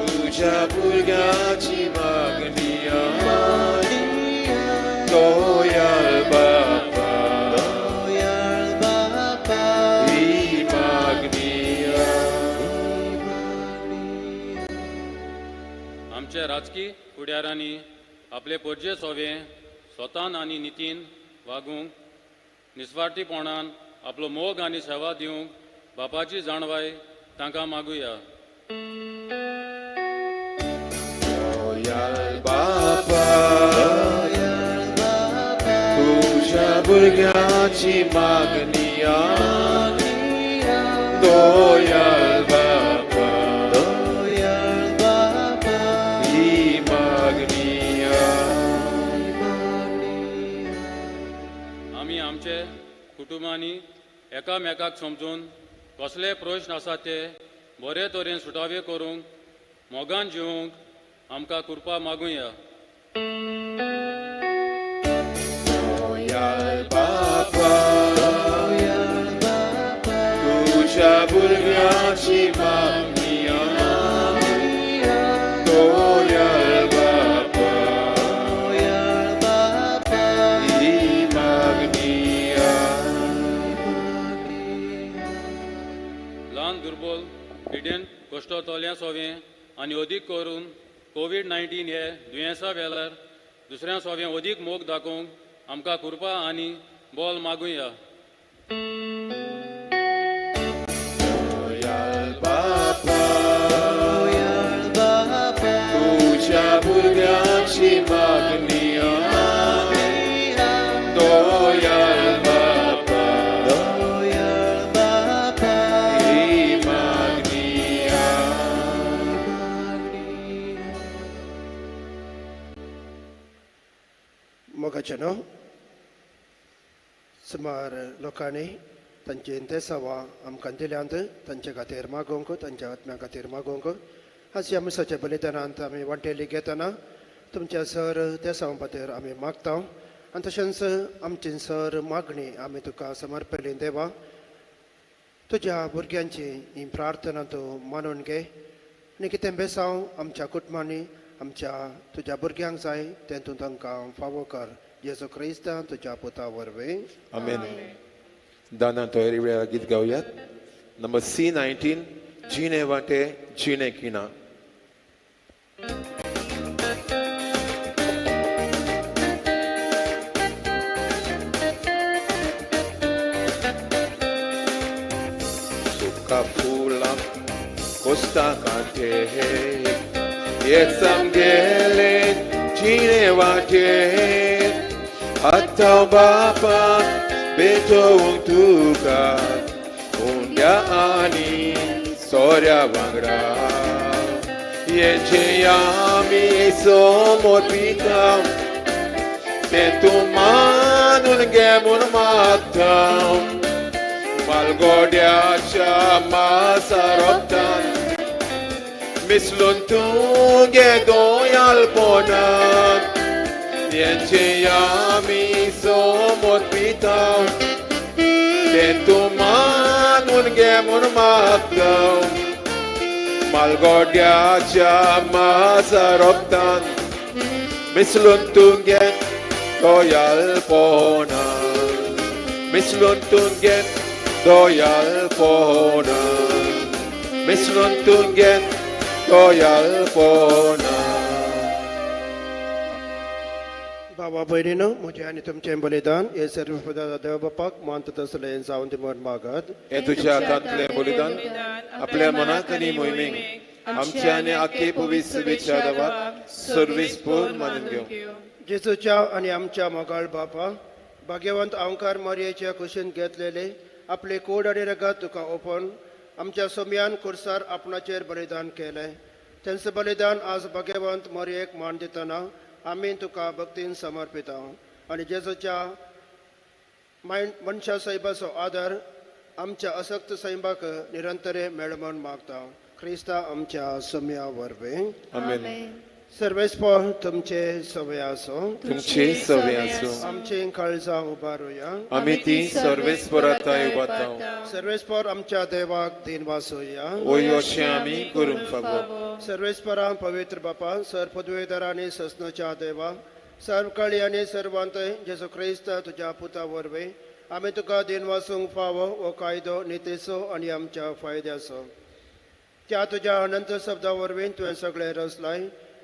Speaker 2: तुझ्या भुरग्याची मागणी दयाळ बापा, ही मागणी.
Speaker 5: आमचे राजकी फुडारांनी आपले परजे सोवे स्वतान आनी नितीन वागूंक, निस्वार्थीपणान आपलो मोग आनी सेवा दिवंक बापाची जाणवाय तांकां मागुया.
Speaker 2: दयाळ बापा, तुझ्या भुरग्याची मागणी दयाळ बापा,
Speaker 6: दयाळ बापा,
Speaker 2: ही मागणी।
Speaker 5: आमी आमचे कुटुंबांनी एकामेकाक समजून कसले प्रश्न आसा ते बरे तरेन सुटावे करूंक मोगान जिवंक आमकां कृपा मागुया।
Speaker 2: दयाळ बापा, तुझ्या भुरग्याची मागणी दयाळ बापा, ही मागणी।
Speaker 5: ल्हान दुर्बल पिडेन कश्टतल्या सोवें आनी अदीक करून कोवीड-19 हे दुयेंसा वेळार दुसऱ्या सोवें अदीक मोग दाखोवंक आमकां कृपा आनी बल मागुया।
Speaker 2: दयाळ बापा,
Speaker 6: दयाळ बापा,
Speaker 2: तुझ्या भुरग्याची मागणी दयाळ बापा,
Speaker 6: दयाळ बापा,
Speaker 2: ही मागणी।
Speaker 3: मोगाचें न्हू सुमार लोकांनी तांची देसावां आमकां दिल्यांत, तांचे खातीर मागोवंक, तांच्या आत्म्या खातीर मागोवंक। आज ह्या मिसाच्या बलिदानांत आमी वांटेली घेतना तुमच्या सर देसावां खातीर आमी मागता आनी तशेंच आमची सर मागणी आमी तुका समर्पली देवा। तुज्या भुरग्यांची ही प्रार्थना तूं मानून घे आनी कितें बेसांव आमच्या कुटुंबांनी आमच्या तुज्या भुरग्यांक जाय तें तूं तांकां फावो कर। जेजू क्रिस्ता तुज्या पुता वरवीं
Speaker 2: आमेन। दाना तयारी वेळार गीत गावयात नंबर C19, जिणे वाटे जिणे किना। सुका फुलां कोस्ता कांटे येत गेले जिणे वाटे, आतां बापा बेटोवंक तुका उंड्या आनी सोऱ्या वांगडा, हेचे आमी समर्पिता तें तूं मानून घे म्हूण मागता। मालगोड्याच्या मासा रोगतान मिसलून तुगे दोयालपणान, हेचे आमी समर्पिता तें तूं मानून घे म्हूण मागता। मालगोड्याच्या मासा रोगतान मिसलून तुगे दोयालपणान, मिसलून तुगे दोयालपणान, मिसलून तुगे दोयालपणान।
Speaker 3: बाबा भयणीनो, म्हजें आनी तुमचें बलिदान हे सर्व देव बापाक मानता तसलें जावन ती म्हण मागत।
Speaker 2: हें तुज्या हातांतलें बलिदान आपल्या मनाक आनी मोहिमेक आमच्या आनी आख्खे पवित्र शुभेच्छा देवाक सर्वीस पूर्ण मानून घेवं।
Speaker 3: जेजूच्या आनी आमच्या मोगाळ बापा, भाग्यवंत अंकार मारयेच्या कुशीन घेतलेले आपले कोड आनी रगत तुका ओपन आमच्या सोम्यान कुर्सार आपणाचेर बलिदान केलें। तेंचें बलिदान आज भाग्यवंत मारयेक मान दितना आमी तुका भक्तीन समर्पिता आनी जेजूच्या मनशा सैबाचो आदर आमच्या असक्त सैबाक निरंतर मेळ म्हूण मागता। क्रिस्ता आमच्या सोम्या वरवीं
Speaker 2: आमेन।
Speaker 3: सर्वेस्पर तुमचे सवे आसो,
Speaker 2: तुमचे सवे आसो।
Speaker 3: आमची काळजां उबारुया,
Speaker 2: आमी ती सर्वेस्पराताय उबारता।
Speaker 3: सर्वेस्पर आमच्या देवाक दिन वासोया,
Speaker 2: ओय अशें आमी करूंक फावो।
Speaker 3: सर्वेस्परा पवित्र बापा, सर पदवेदार आनी ससनच्या देवा, सर्वकाळी आनी सर्वांत जेजू क्रिस्त तुज्या पुता वरवीं आमी तुका दिन वासूंक फावो हो कायदो नितीचो आनी आमच्या फायद्याचो। त्या तुज्या अनंत शब्दा वरवीं तुवें सगळें रचलाय।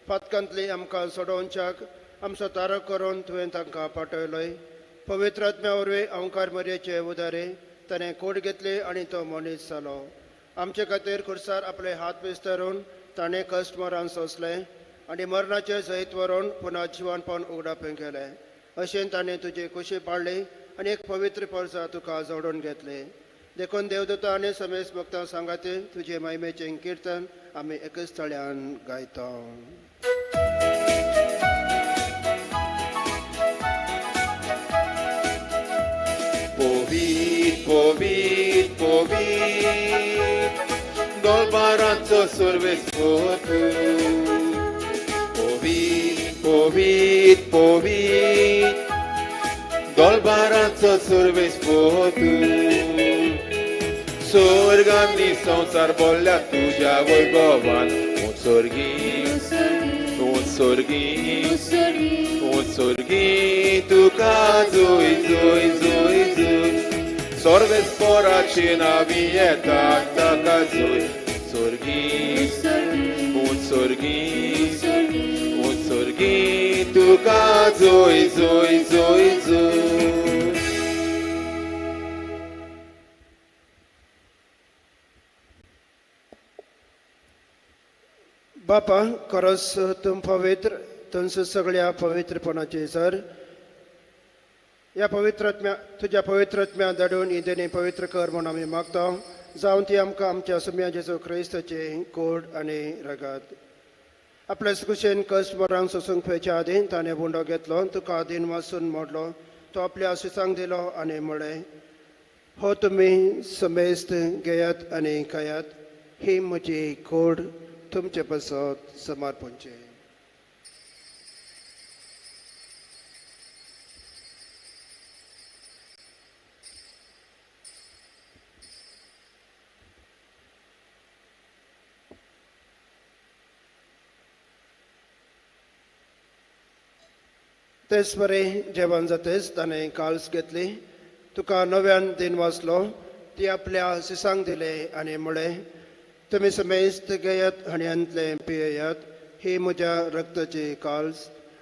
Speaker 3: पातकांतली आमकां सोडोवच्याक आमचो तारक करून तुवें तांकां पाठयलोय। पवित्र आत्म्या वरवीं अंकार मरयेचे उदारे ताणें कोट घेतली आनी तो मनीस जालो। आमचे खातीर खुर्सार आपले हात विस्तारून ताणें कश्ट मरण सोंसलें आनी मरणाचें जैत व्हरून पुना जिवनपण उगडापें केलें। अशें ताणें तुजे कुशी पाडले आनी एक पवित्र परसा तुका जोडून घेतले. देखून देवदूता आनी समेस्त भक्तां सांगाते तुजे महिमेचें किर्तन आमी एकच थळ्यान गायता.
Speaker 2: पवीत पवीत पवीत दरबाराचो सर्वेस्पोत. पवीत पवीत पवीत दरबाराचो सर्वेस्पोत. स्वर्गांनी संवसार बोल्ल्या तुज्या वैभवान. उंचोर्गी उंचोर्गी उंचोर्गी तुका जोय जोय जोय जोय. सर्वेस्पोराची नावी येता ताका जोय. उंचोर्गी उंचोर्गी उंचोर्गी तुका जोय जोय जोय जोय.
Speaker 3: बापा खरोच तूं पवित्र, तुमचं सगळ्या पवित्रपणाचे सर. ह्या पवित्रात्म्या तुज्या पवित्रात्म्या धाडून ही देणी पवित्र कर म्हूण आमी मागता. जावन ती आमकां आमच्या सुम्या जेजू क्रिस्ताचे कोड आनी रगत. आपल्या कुशेन कश्ट मरांक सोसूंक पेच्या आदीं ताणें बुंडो घेतलो, तुका दिन वासून मोडलो, तो आपल्या शिसांक दिलो आनी म्हळें, हो तुमी समेस्त घेयात आनी खायात, ही म्हजी कोड तुमचे पासत समर्पणचे. तेच बरें जेवण जातेच ताणें काल्स घेतली, तुका नव्यान दिन वाचलो, ती आपल्या शिसांक दिले आनी म्हळें, तुमी समेस्त घेयात हणयांतलें पियेयात, ही म्हज्या रक्ताची काल्स,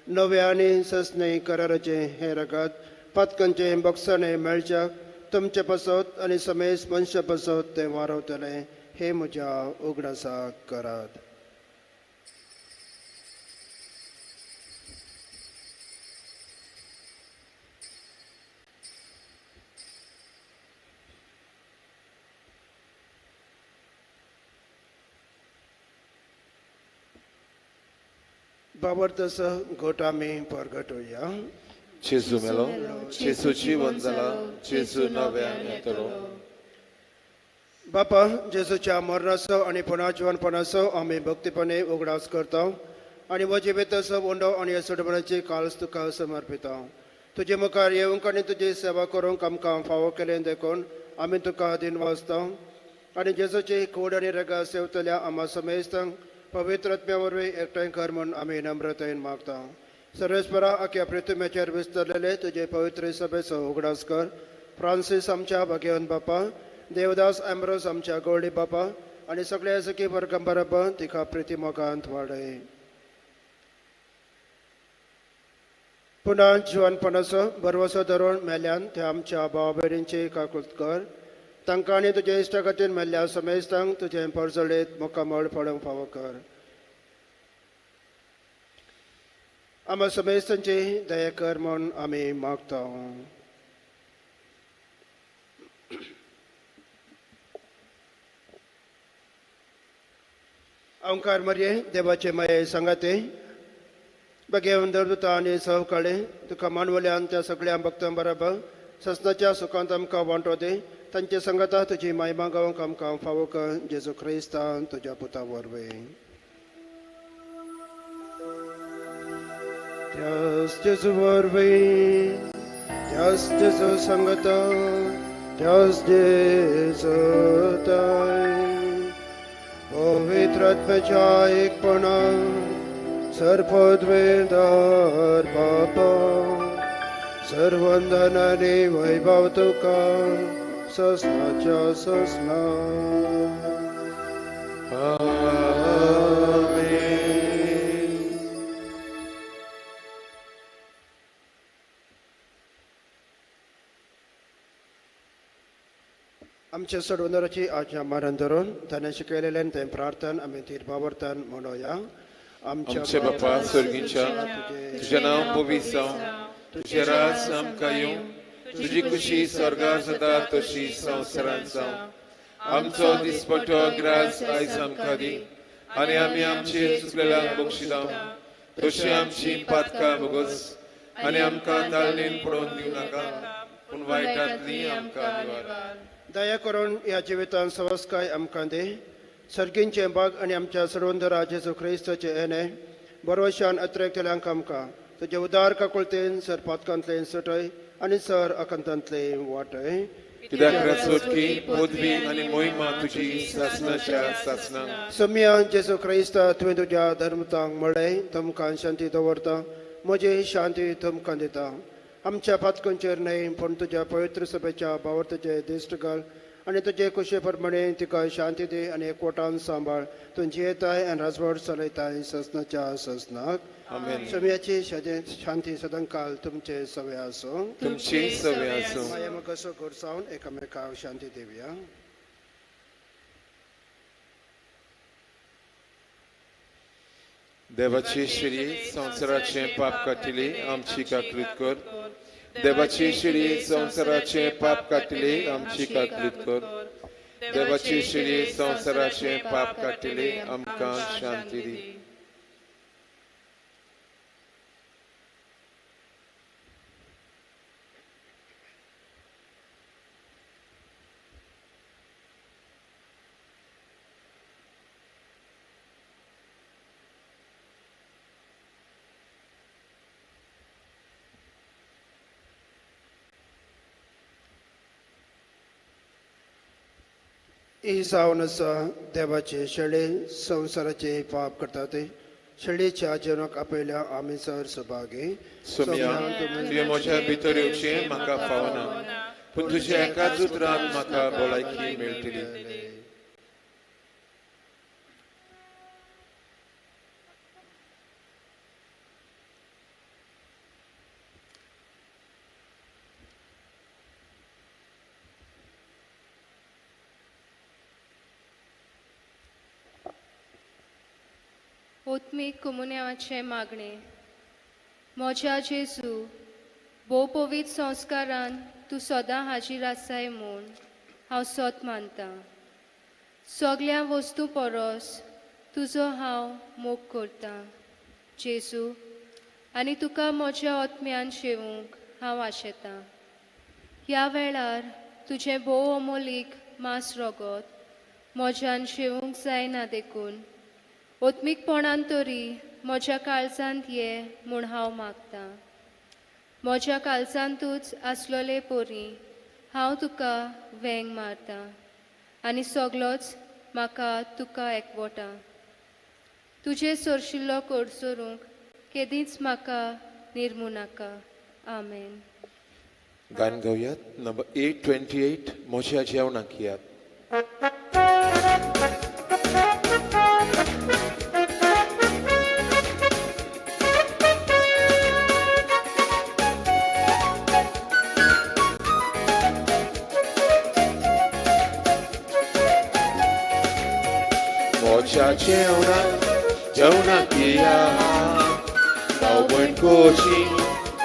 Speaker 3: नव्या आनी ससने कराराचें हें रगत पातकांचें बक्षाणें मेळच्याक तुमचे पासत आनी समेस्त मनशा पासत तें वारवतलें. हें म्हज्या उगडासाक करात. बाबर तसो घोट आमी परगटोया.
Speaker 2: जेजू मेलो, जेजू जिवन जाला, जेजू नव्यान येतलो.
Speaker 3: बापा जेजूच्या मरणाचो आनी पुनर्जिवनपणाचो आमी भक्तीपणे उगडास करता आनी वजिबेताचो उंडो आनी सुटपणाची काल्स तुका समर्पिता. तुजे मुखार येवंक आनी तुजी सेवा करूंक आमकां फावो केलें देखून आमी तुका दिन वाचता आनी जेजूची कोड आनी रगा सेवतल्या आमा समेस्तांक पवित्र आत्म्या वरवीं एकठांय कर म्हूण आमी नम्रतायेन मागता. सर्वेस्परा आख्या पृथ्वीचेर विस्तरलेले तुजे पवित्र सभेचो उगडास कर. फ्रांसीस आमच्या भाग्यवंत बापा, देवदास एम्ब्रोस आमच्या गोल्डी बापा आनी सगळ्या सखी वर्गां बरोबर तिका प्रिती मोगांत वाडय. पुन्हा जिवनपणाचो भरवसो धरून मेल्यान त्या आमच्या भाव भयणींची काकूत कर. तांकां आनी तुजे इश्टा खातीर मेल्ल्या समेस्तांक तुजें परजळीत मुखामळ पळोवंक फावो कर. आमा समेस्तांची दया कर म्हूण आमी मागता. ओंकार मरये देवाचे माये सांगाते बगेवन दरदुता आनी सवकाळे तुका मानवल्यान त्या सगळ्या भक्तां बरोबर ससनाच्या सुखांत आमकां वांटो दी. तांचे संगता तुजी मायमा गावंक आमकां फावो कर. जेजू क्रिस्तान तुज्या पुता वरवीं. त्याच जेजू वरवीं, त्याच जेजू संगता, त्याच जेजू ताय पवित्र आत्म्याच्या एकपणा सर्वोद्वेदार बापा सर्वंदनाने वैभव तुका ससनाच्या ससना.
Speaker 2: आमेन.
Speaker 3: आमच्या सोडवणाराची आज्ञा मानून धरून ताणें शिकयलेलें तें प्रार्थन आमी धीर बावरतान म्हणोया.
Speaker 2: आमच्या बापा स्वर्गीच्या, तुजें नांव पवित्र जावं, तुजें राज आमकां येवं, तुजी खुशी स्वर्गार जाता तशी संवसारांत जावं. आमचो दिसपट्टो ग्रास आयज आमकां दी आनी आमी आमचे चुकलेल्यांक बक्षिता तशी आमची पातकां भोगस आनी आमकां ताळणेन पडोवन दिवं नाका, पूण वायटांतली आमकां निवार.
Speaker 3: दया करून ह्या जिवितान सवस्काय आमकां दी. सर्गींचें बाग आनी आमच्या सर्वंदरा जेजू क्रिस्ताचें येणें बरोवशान अत्रेकतल्यांक आमकां तुजे उदार काकुळतेन सर पातकांतलें सुटय आनी सर आकांतांतलें वाटय.
Speaker 2: कित्याक रसोटकी पदवी आनी मोहिमा तुजी सासणाच्या सासणां.
Speaker 3: सोम्या जेजू क्रिस्ता, तुवें तुज्या धर्मतांक म्हळें, तुमकां शांती दवरता, म्हजी शांती तुमकां दिता. आमच्या पातकांचेर न्हय पूण तुज्या पवित्र सभेच्या भावार्थाचे दिश्ट घाल आनी तुजे कुशे प्रमाणे तिका शांती दी आनी एकवटान सांबाळ. तूं जियेताय आनी राजवट चलयताय ससनाच्या ससनाक.
Speaker 2: आमेन.
Speaker 3: सोम्याची शांती सदांकाल तुमचे सवे आसूं.
Speaker 2: तुमची सवे आसूं.
Speaker 3: माया मगसो गोडसावन एकामेकाक शांती दिवया.
Speaker 2: देवाची शिरी संवसाराचें पाप काडटली आमची काकळूत कर. देवाची शिरी संवसाराचें पाप काडटली आमची काकळूत कर. देवाची शिरी संवसाराचें पाप काडटली आमकां शांती दी.
Speaker 3: ही जावन आसा देवाचे शेळे संवसाराचे पाप करता ते शेळीच्या जेवणाक आपयल्या आमी सर सभागी.
Speaker 2: सोम्या, तुवें म्हज्या भितर येवचें म्हाका फावना, पूण तुज्या एकाच उतरान म्हाका भलायकी मेळटली.
Speaker 7: ओत्मीक कुमुन्यावाचें मागणें. म्हज्या जेजू, भोव पवित्र संस्कारान तूं सदां हाजीर आसाय म्हूण हांव सत मानतां. सगल्या वस्तू परस तुजो हांव मोग करतां जेजू, आनी तुका म्हज्या आत्म्यान शेवूंक हांव आशेतां. ह्या वेळार तुजें भोव अमोलीक मांस रगत म्हज्यान शेवूंक जायना देखून ओत्मीकपणान तरी म्हज्या काळजांत ये म्हूण हांव मागतां. म्हज्या काळजांतूच आसलोले परी हांव तुका वेंग मारतां आनी सगलोच म्हाका तुका एकवटा. तुजे सरशिल्लो कडसरूंक केदींच म्हाका निर्मू नाका. आमेन.
Speaker 2: गान गावयात नंबर 828 म्हज्या जेवणाक याद. म्हज्या जेवणाक जेवणाक येयात, भाव भयण खोशी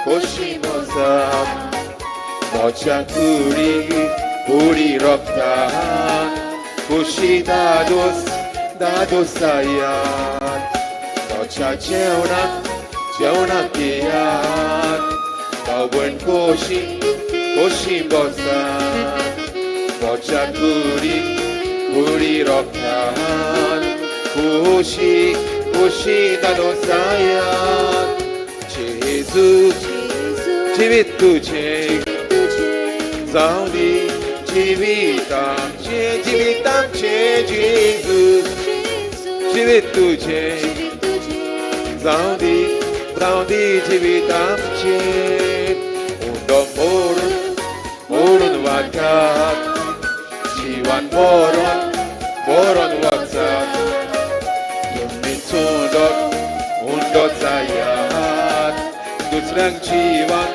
Speaker 2: खोशी बसात. म्हज्या कुडी कुडी रोखतात, खोशी दादोस दादोसायात. म्हज्या जेवणाक जेवणाक येयात, भाव भयण खोशी खोशी बसात. म्हज्या कुडी कुडी रोखतात, खुशी खुशी दादोसायात. जेजू जिवीत तुजें जावं दी जिवितांचें जिवितांचें जेजू जिवीत तुजें जावं दी जावं दी जिवितांचें. उंडो मोडून मोडून वाटात, जिवान बोरोन बोरोन वचात. तुमी चुंडो उंडो जायात, दुसऱ्यांक जिवान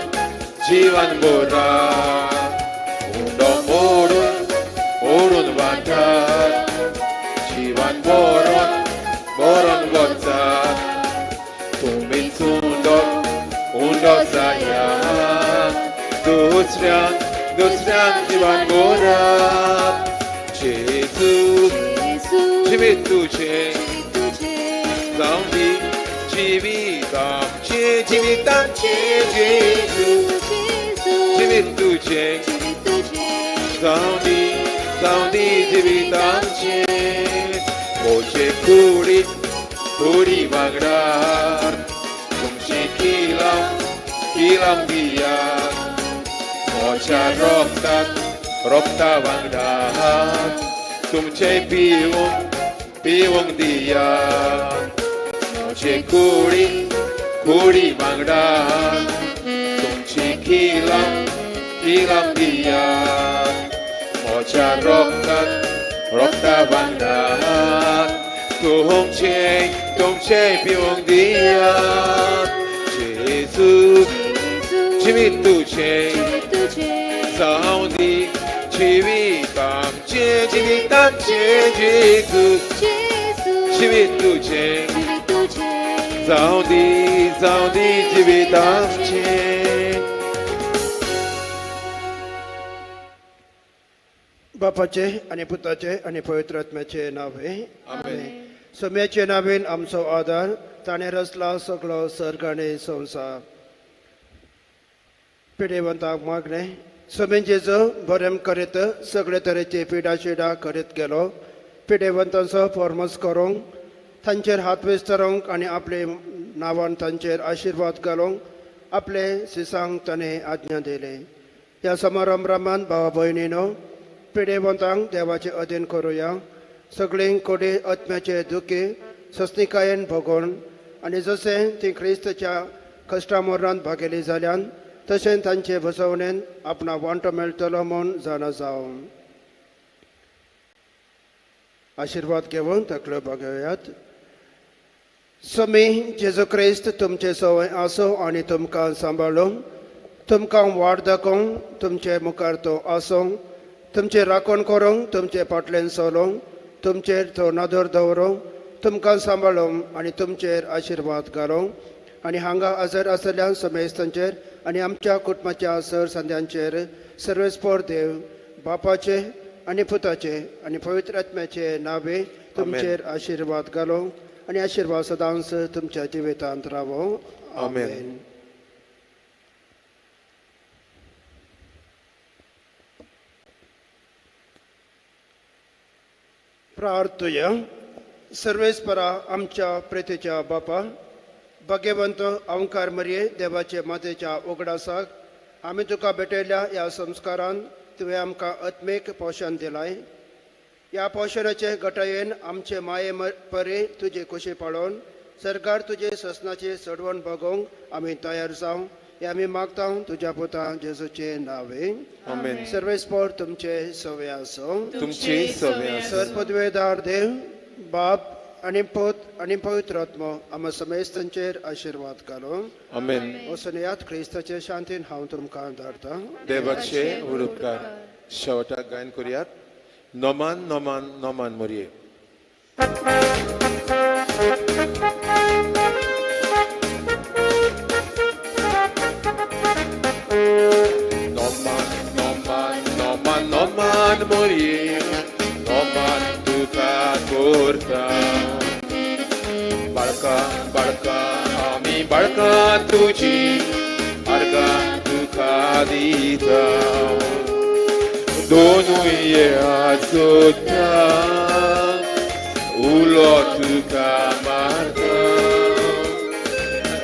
Speaker 2: जिवान बोरात. उंडो मोडून मोडून वाटात, जिवान बोरोन बोरोन वचात. तुमी चुंडो उंडो जायात, दुसऱ्यांक दुसऱ्यांक जिवान गोरात जेजू जिवीत तुजें जावं दी जिवीत आमचें जिवीत आमचें जेजू जिवीत तुजें जावं दी जिवीत आमचें म्हजे कुडीत कुडी वांगडा तुमचें किलाम किलाम दियात म्हज्या रोगतात रोगता वांगडा तुमचें पिवंक पिवंक दियात म्हजे कुडी कुडी वांगडा तुमचें किलाम किलाम दियात म्हज्या रोगतात रोगता वांगडा तुमचें तुमचें पिवंक दियात जेजू जिवीत तुजें जावं दी जिवीत आमचें जिवीत आमचें जेजू जिवीत तुजें जावं दी जिवीत आमचें.
Speaker 3: बापाचे आनी पुताचे आनी पवित्र आत्म्याचे नांवे आमेन. सोम्याचे नांवेन आमचो आदार ताणें रचला सगळो सर्ग आनी संवसार. पिडेवंताक मागणें सोमेंचेचो बरें करीत सगळे तरेचे पिडा शिडा करीत गेलो. पिडेवंतांचो फॉर्मस करूंक तांचेर हात विस्तारूंक आनी आपले नांवान तांचेर आशिर्वाद घालूंक आपले सिसांक ताणें आज्ञा दिली. ह्या समारंभान भावा भयणीनो पिडेवंतांक देवाचें अधीन करुया. सगळीं कोडी आत्म्याचे दुखी सस्निकायेन भोगोवन आनी जशें ती क्रिस्तच्या कश्टा मरणांत भागेली जाल्यान तशें तांचे बसवणेन आपणा वांटो मेळटलो म्हूण जाणा जावं. आशिर्वाद घेवन तकल्यो बागोवयात. स्वामी जेजू क्रिस्त तुमचे सवय आसूं आनी तुमकां सांबाळूं, तुमकां वाट दाखोवंक तुमचे मुखार तो आसूं, तुमचे राखण करूंक तुमचे फाटल्यान चलोवंक, तुमचेर तो नदर दवरूंक, तुमकां सांबाळूंक आनी तुमचेर आशिर्वाद घालूंक आनी हांगा हजर आसलेल्या समेस्तांचेर आनी आमच्या कुटुंबाच्या सर संद्यांचेर सर्वेस्पर देव बापाचे आनी पुताचे आनी पवित्र आत्म्याचे नावे तुमचेर आशिर्वाद घालूंक आनी आशिर्वाद सदांच तुमच्या जिवितांत रावो. आमेन. प्रार्थुया. सर्वेस्परा आमच्या प्रेतीच्या बापा भाग्यवंत अंकार मरये देवाचे मातेच्या उगडासाक आमी तुका भेटयल्ल्या ह्या संस्कारान तुवें आमकां आत्मीक पोशण दिलाय. ह्या पोशणाचे गटायेन आमचे माये परी तुजे कुशी पाळोवन सरकार तुजे ससनाचे चडवण भोगोवंक आमी तयार जावं हे आमी मागता तुज्या पुता जेजूचे नावे.
Speaker 2: आमेन.
Speaker 3: सर्वेस्पर तुमचे सवे आसूं.
Speaker 2: तुमचे सवे आसूं.
Speaker 3: सर पदवेदार देव बाप आनी पूत आनी पवित्र आत्मो आमकां समेस्तांचेर आशिर्वाद घालूं.
Speaker 2: आमेन.
Speaker 3: वचून यात क्रिस्ताचे शांतीन हांव तुमकां धाडटा.
Speaker 2: देवाचे उपकार. शेवटाक गायन करुयात नोमान नोमान नोमान मोरये. नोमान नोमान नोमान नोमान मोरये नोमान तुका कोरता. बाळका बाळका आमी बाळका तुजी अर्गा तुका दिता. दोनूय आसोता उलो तुका मारता.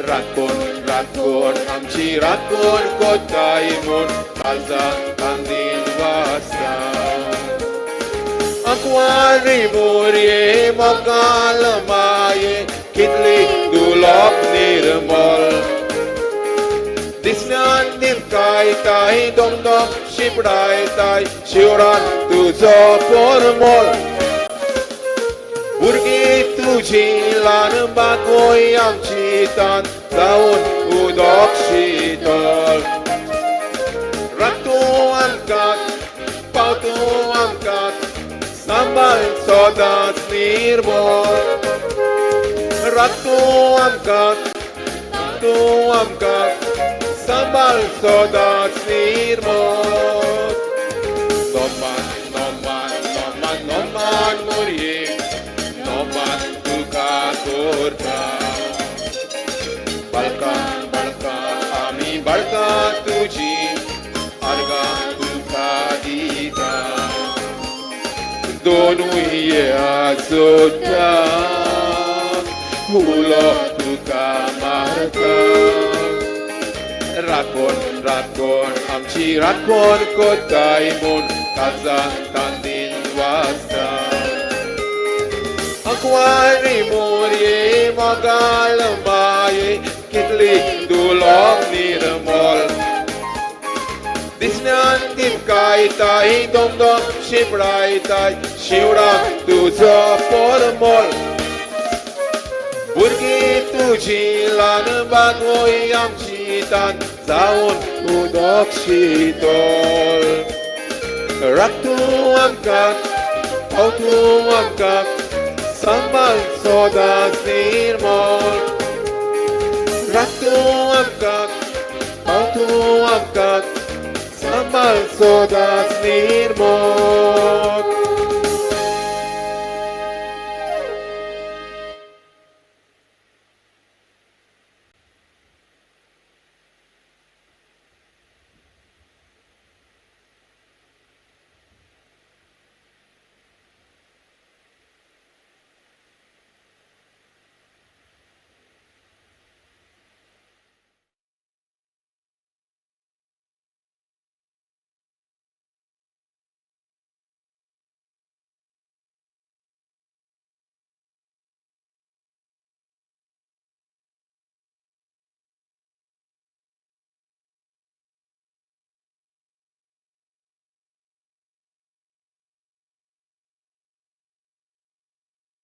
Speaker 2: राखण राखण आमची राखण कोताय म्हूण काळजा कांदीन वासता. आंकवारी मोरये मोगाल माये कितली दुलोक निर्मल. दिसल्यान निमकायताय दोमदोम शिपडायताय शिवरान तुजो परमळ. भुरगीं तुजी ल्हान बागोय आमची तान जावन उदक शितळ. रातू आमकां पावतू आमकां सांबाळ सदांच निर्मळ. रातू आमकां तूं आमकां सांबाळ सांबाळ सदांच निर्मळ. नोमान नोमान नोमान नोमान मोरये, नोमान तुका करता. बाळकां बाळकां आमी बाळकां तुजी, आर्गां तुका दिता. दोनूय आसोता, उलो तुका मारता. राखण राखण आमची राखण कोताय म्हूण काळजान तांदीन वाचता. आंकवारी मोरये मोगाळ माये, कितली दुलोब निर्मळ. दिसण्यान दिपकायताय, दोमदोम शिंपडायताय, शिवडाक तुजो परमळ. भुरगीं तुजी ल्हान बागवय आमची तान, जावन उदक शितळ. राख तूं आमकां, पाव तूं आमकां, सांबाळ सदांच निर्मळ. राख तूं आमकां, पाव तूं आमकां, सांबाळ सदांच निर्मळ.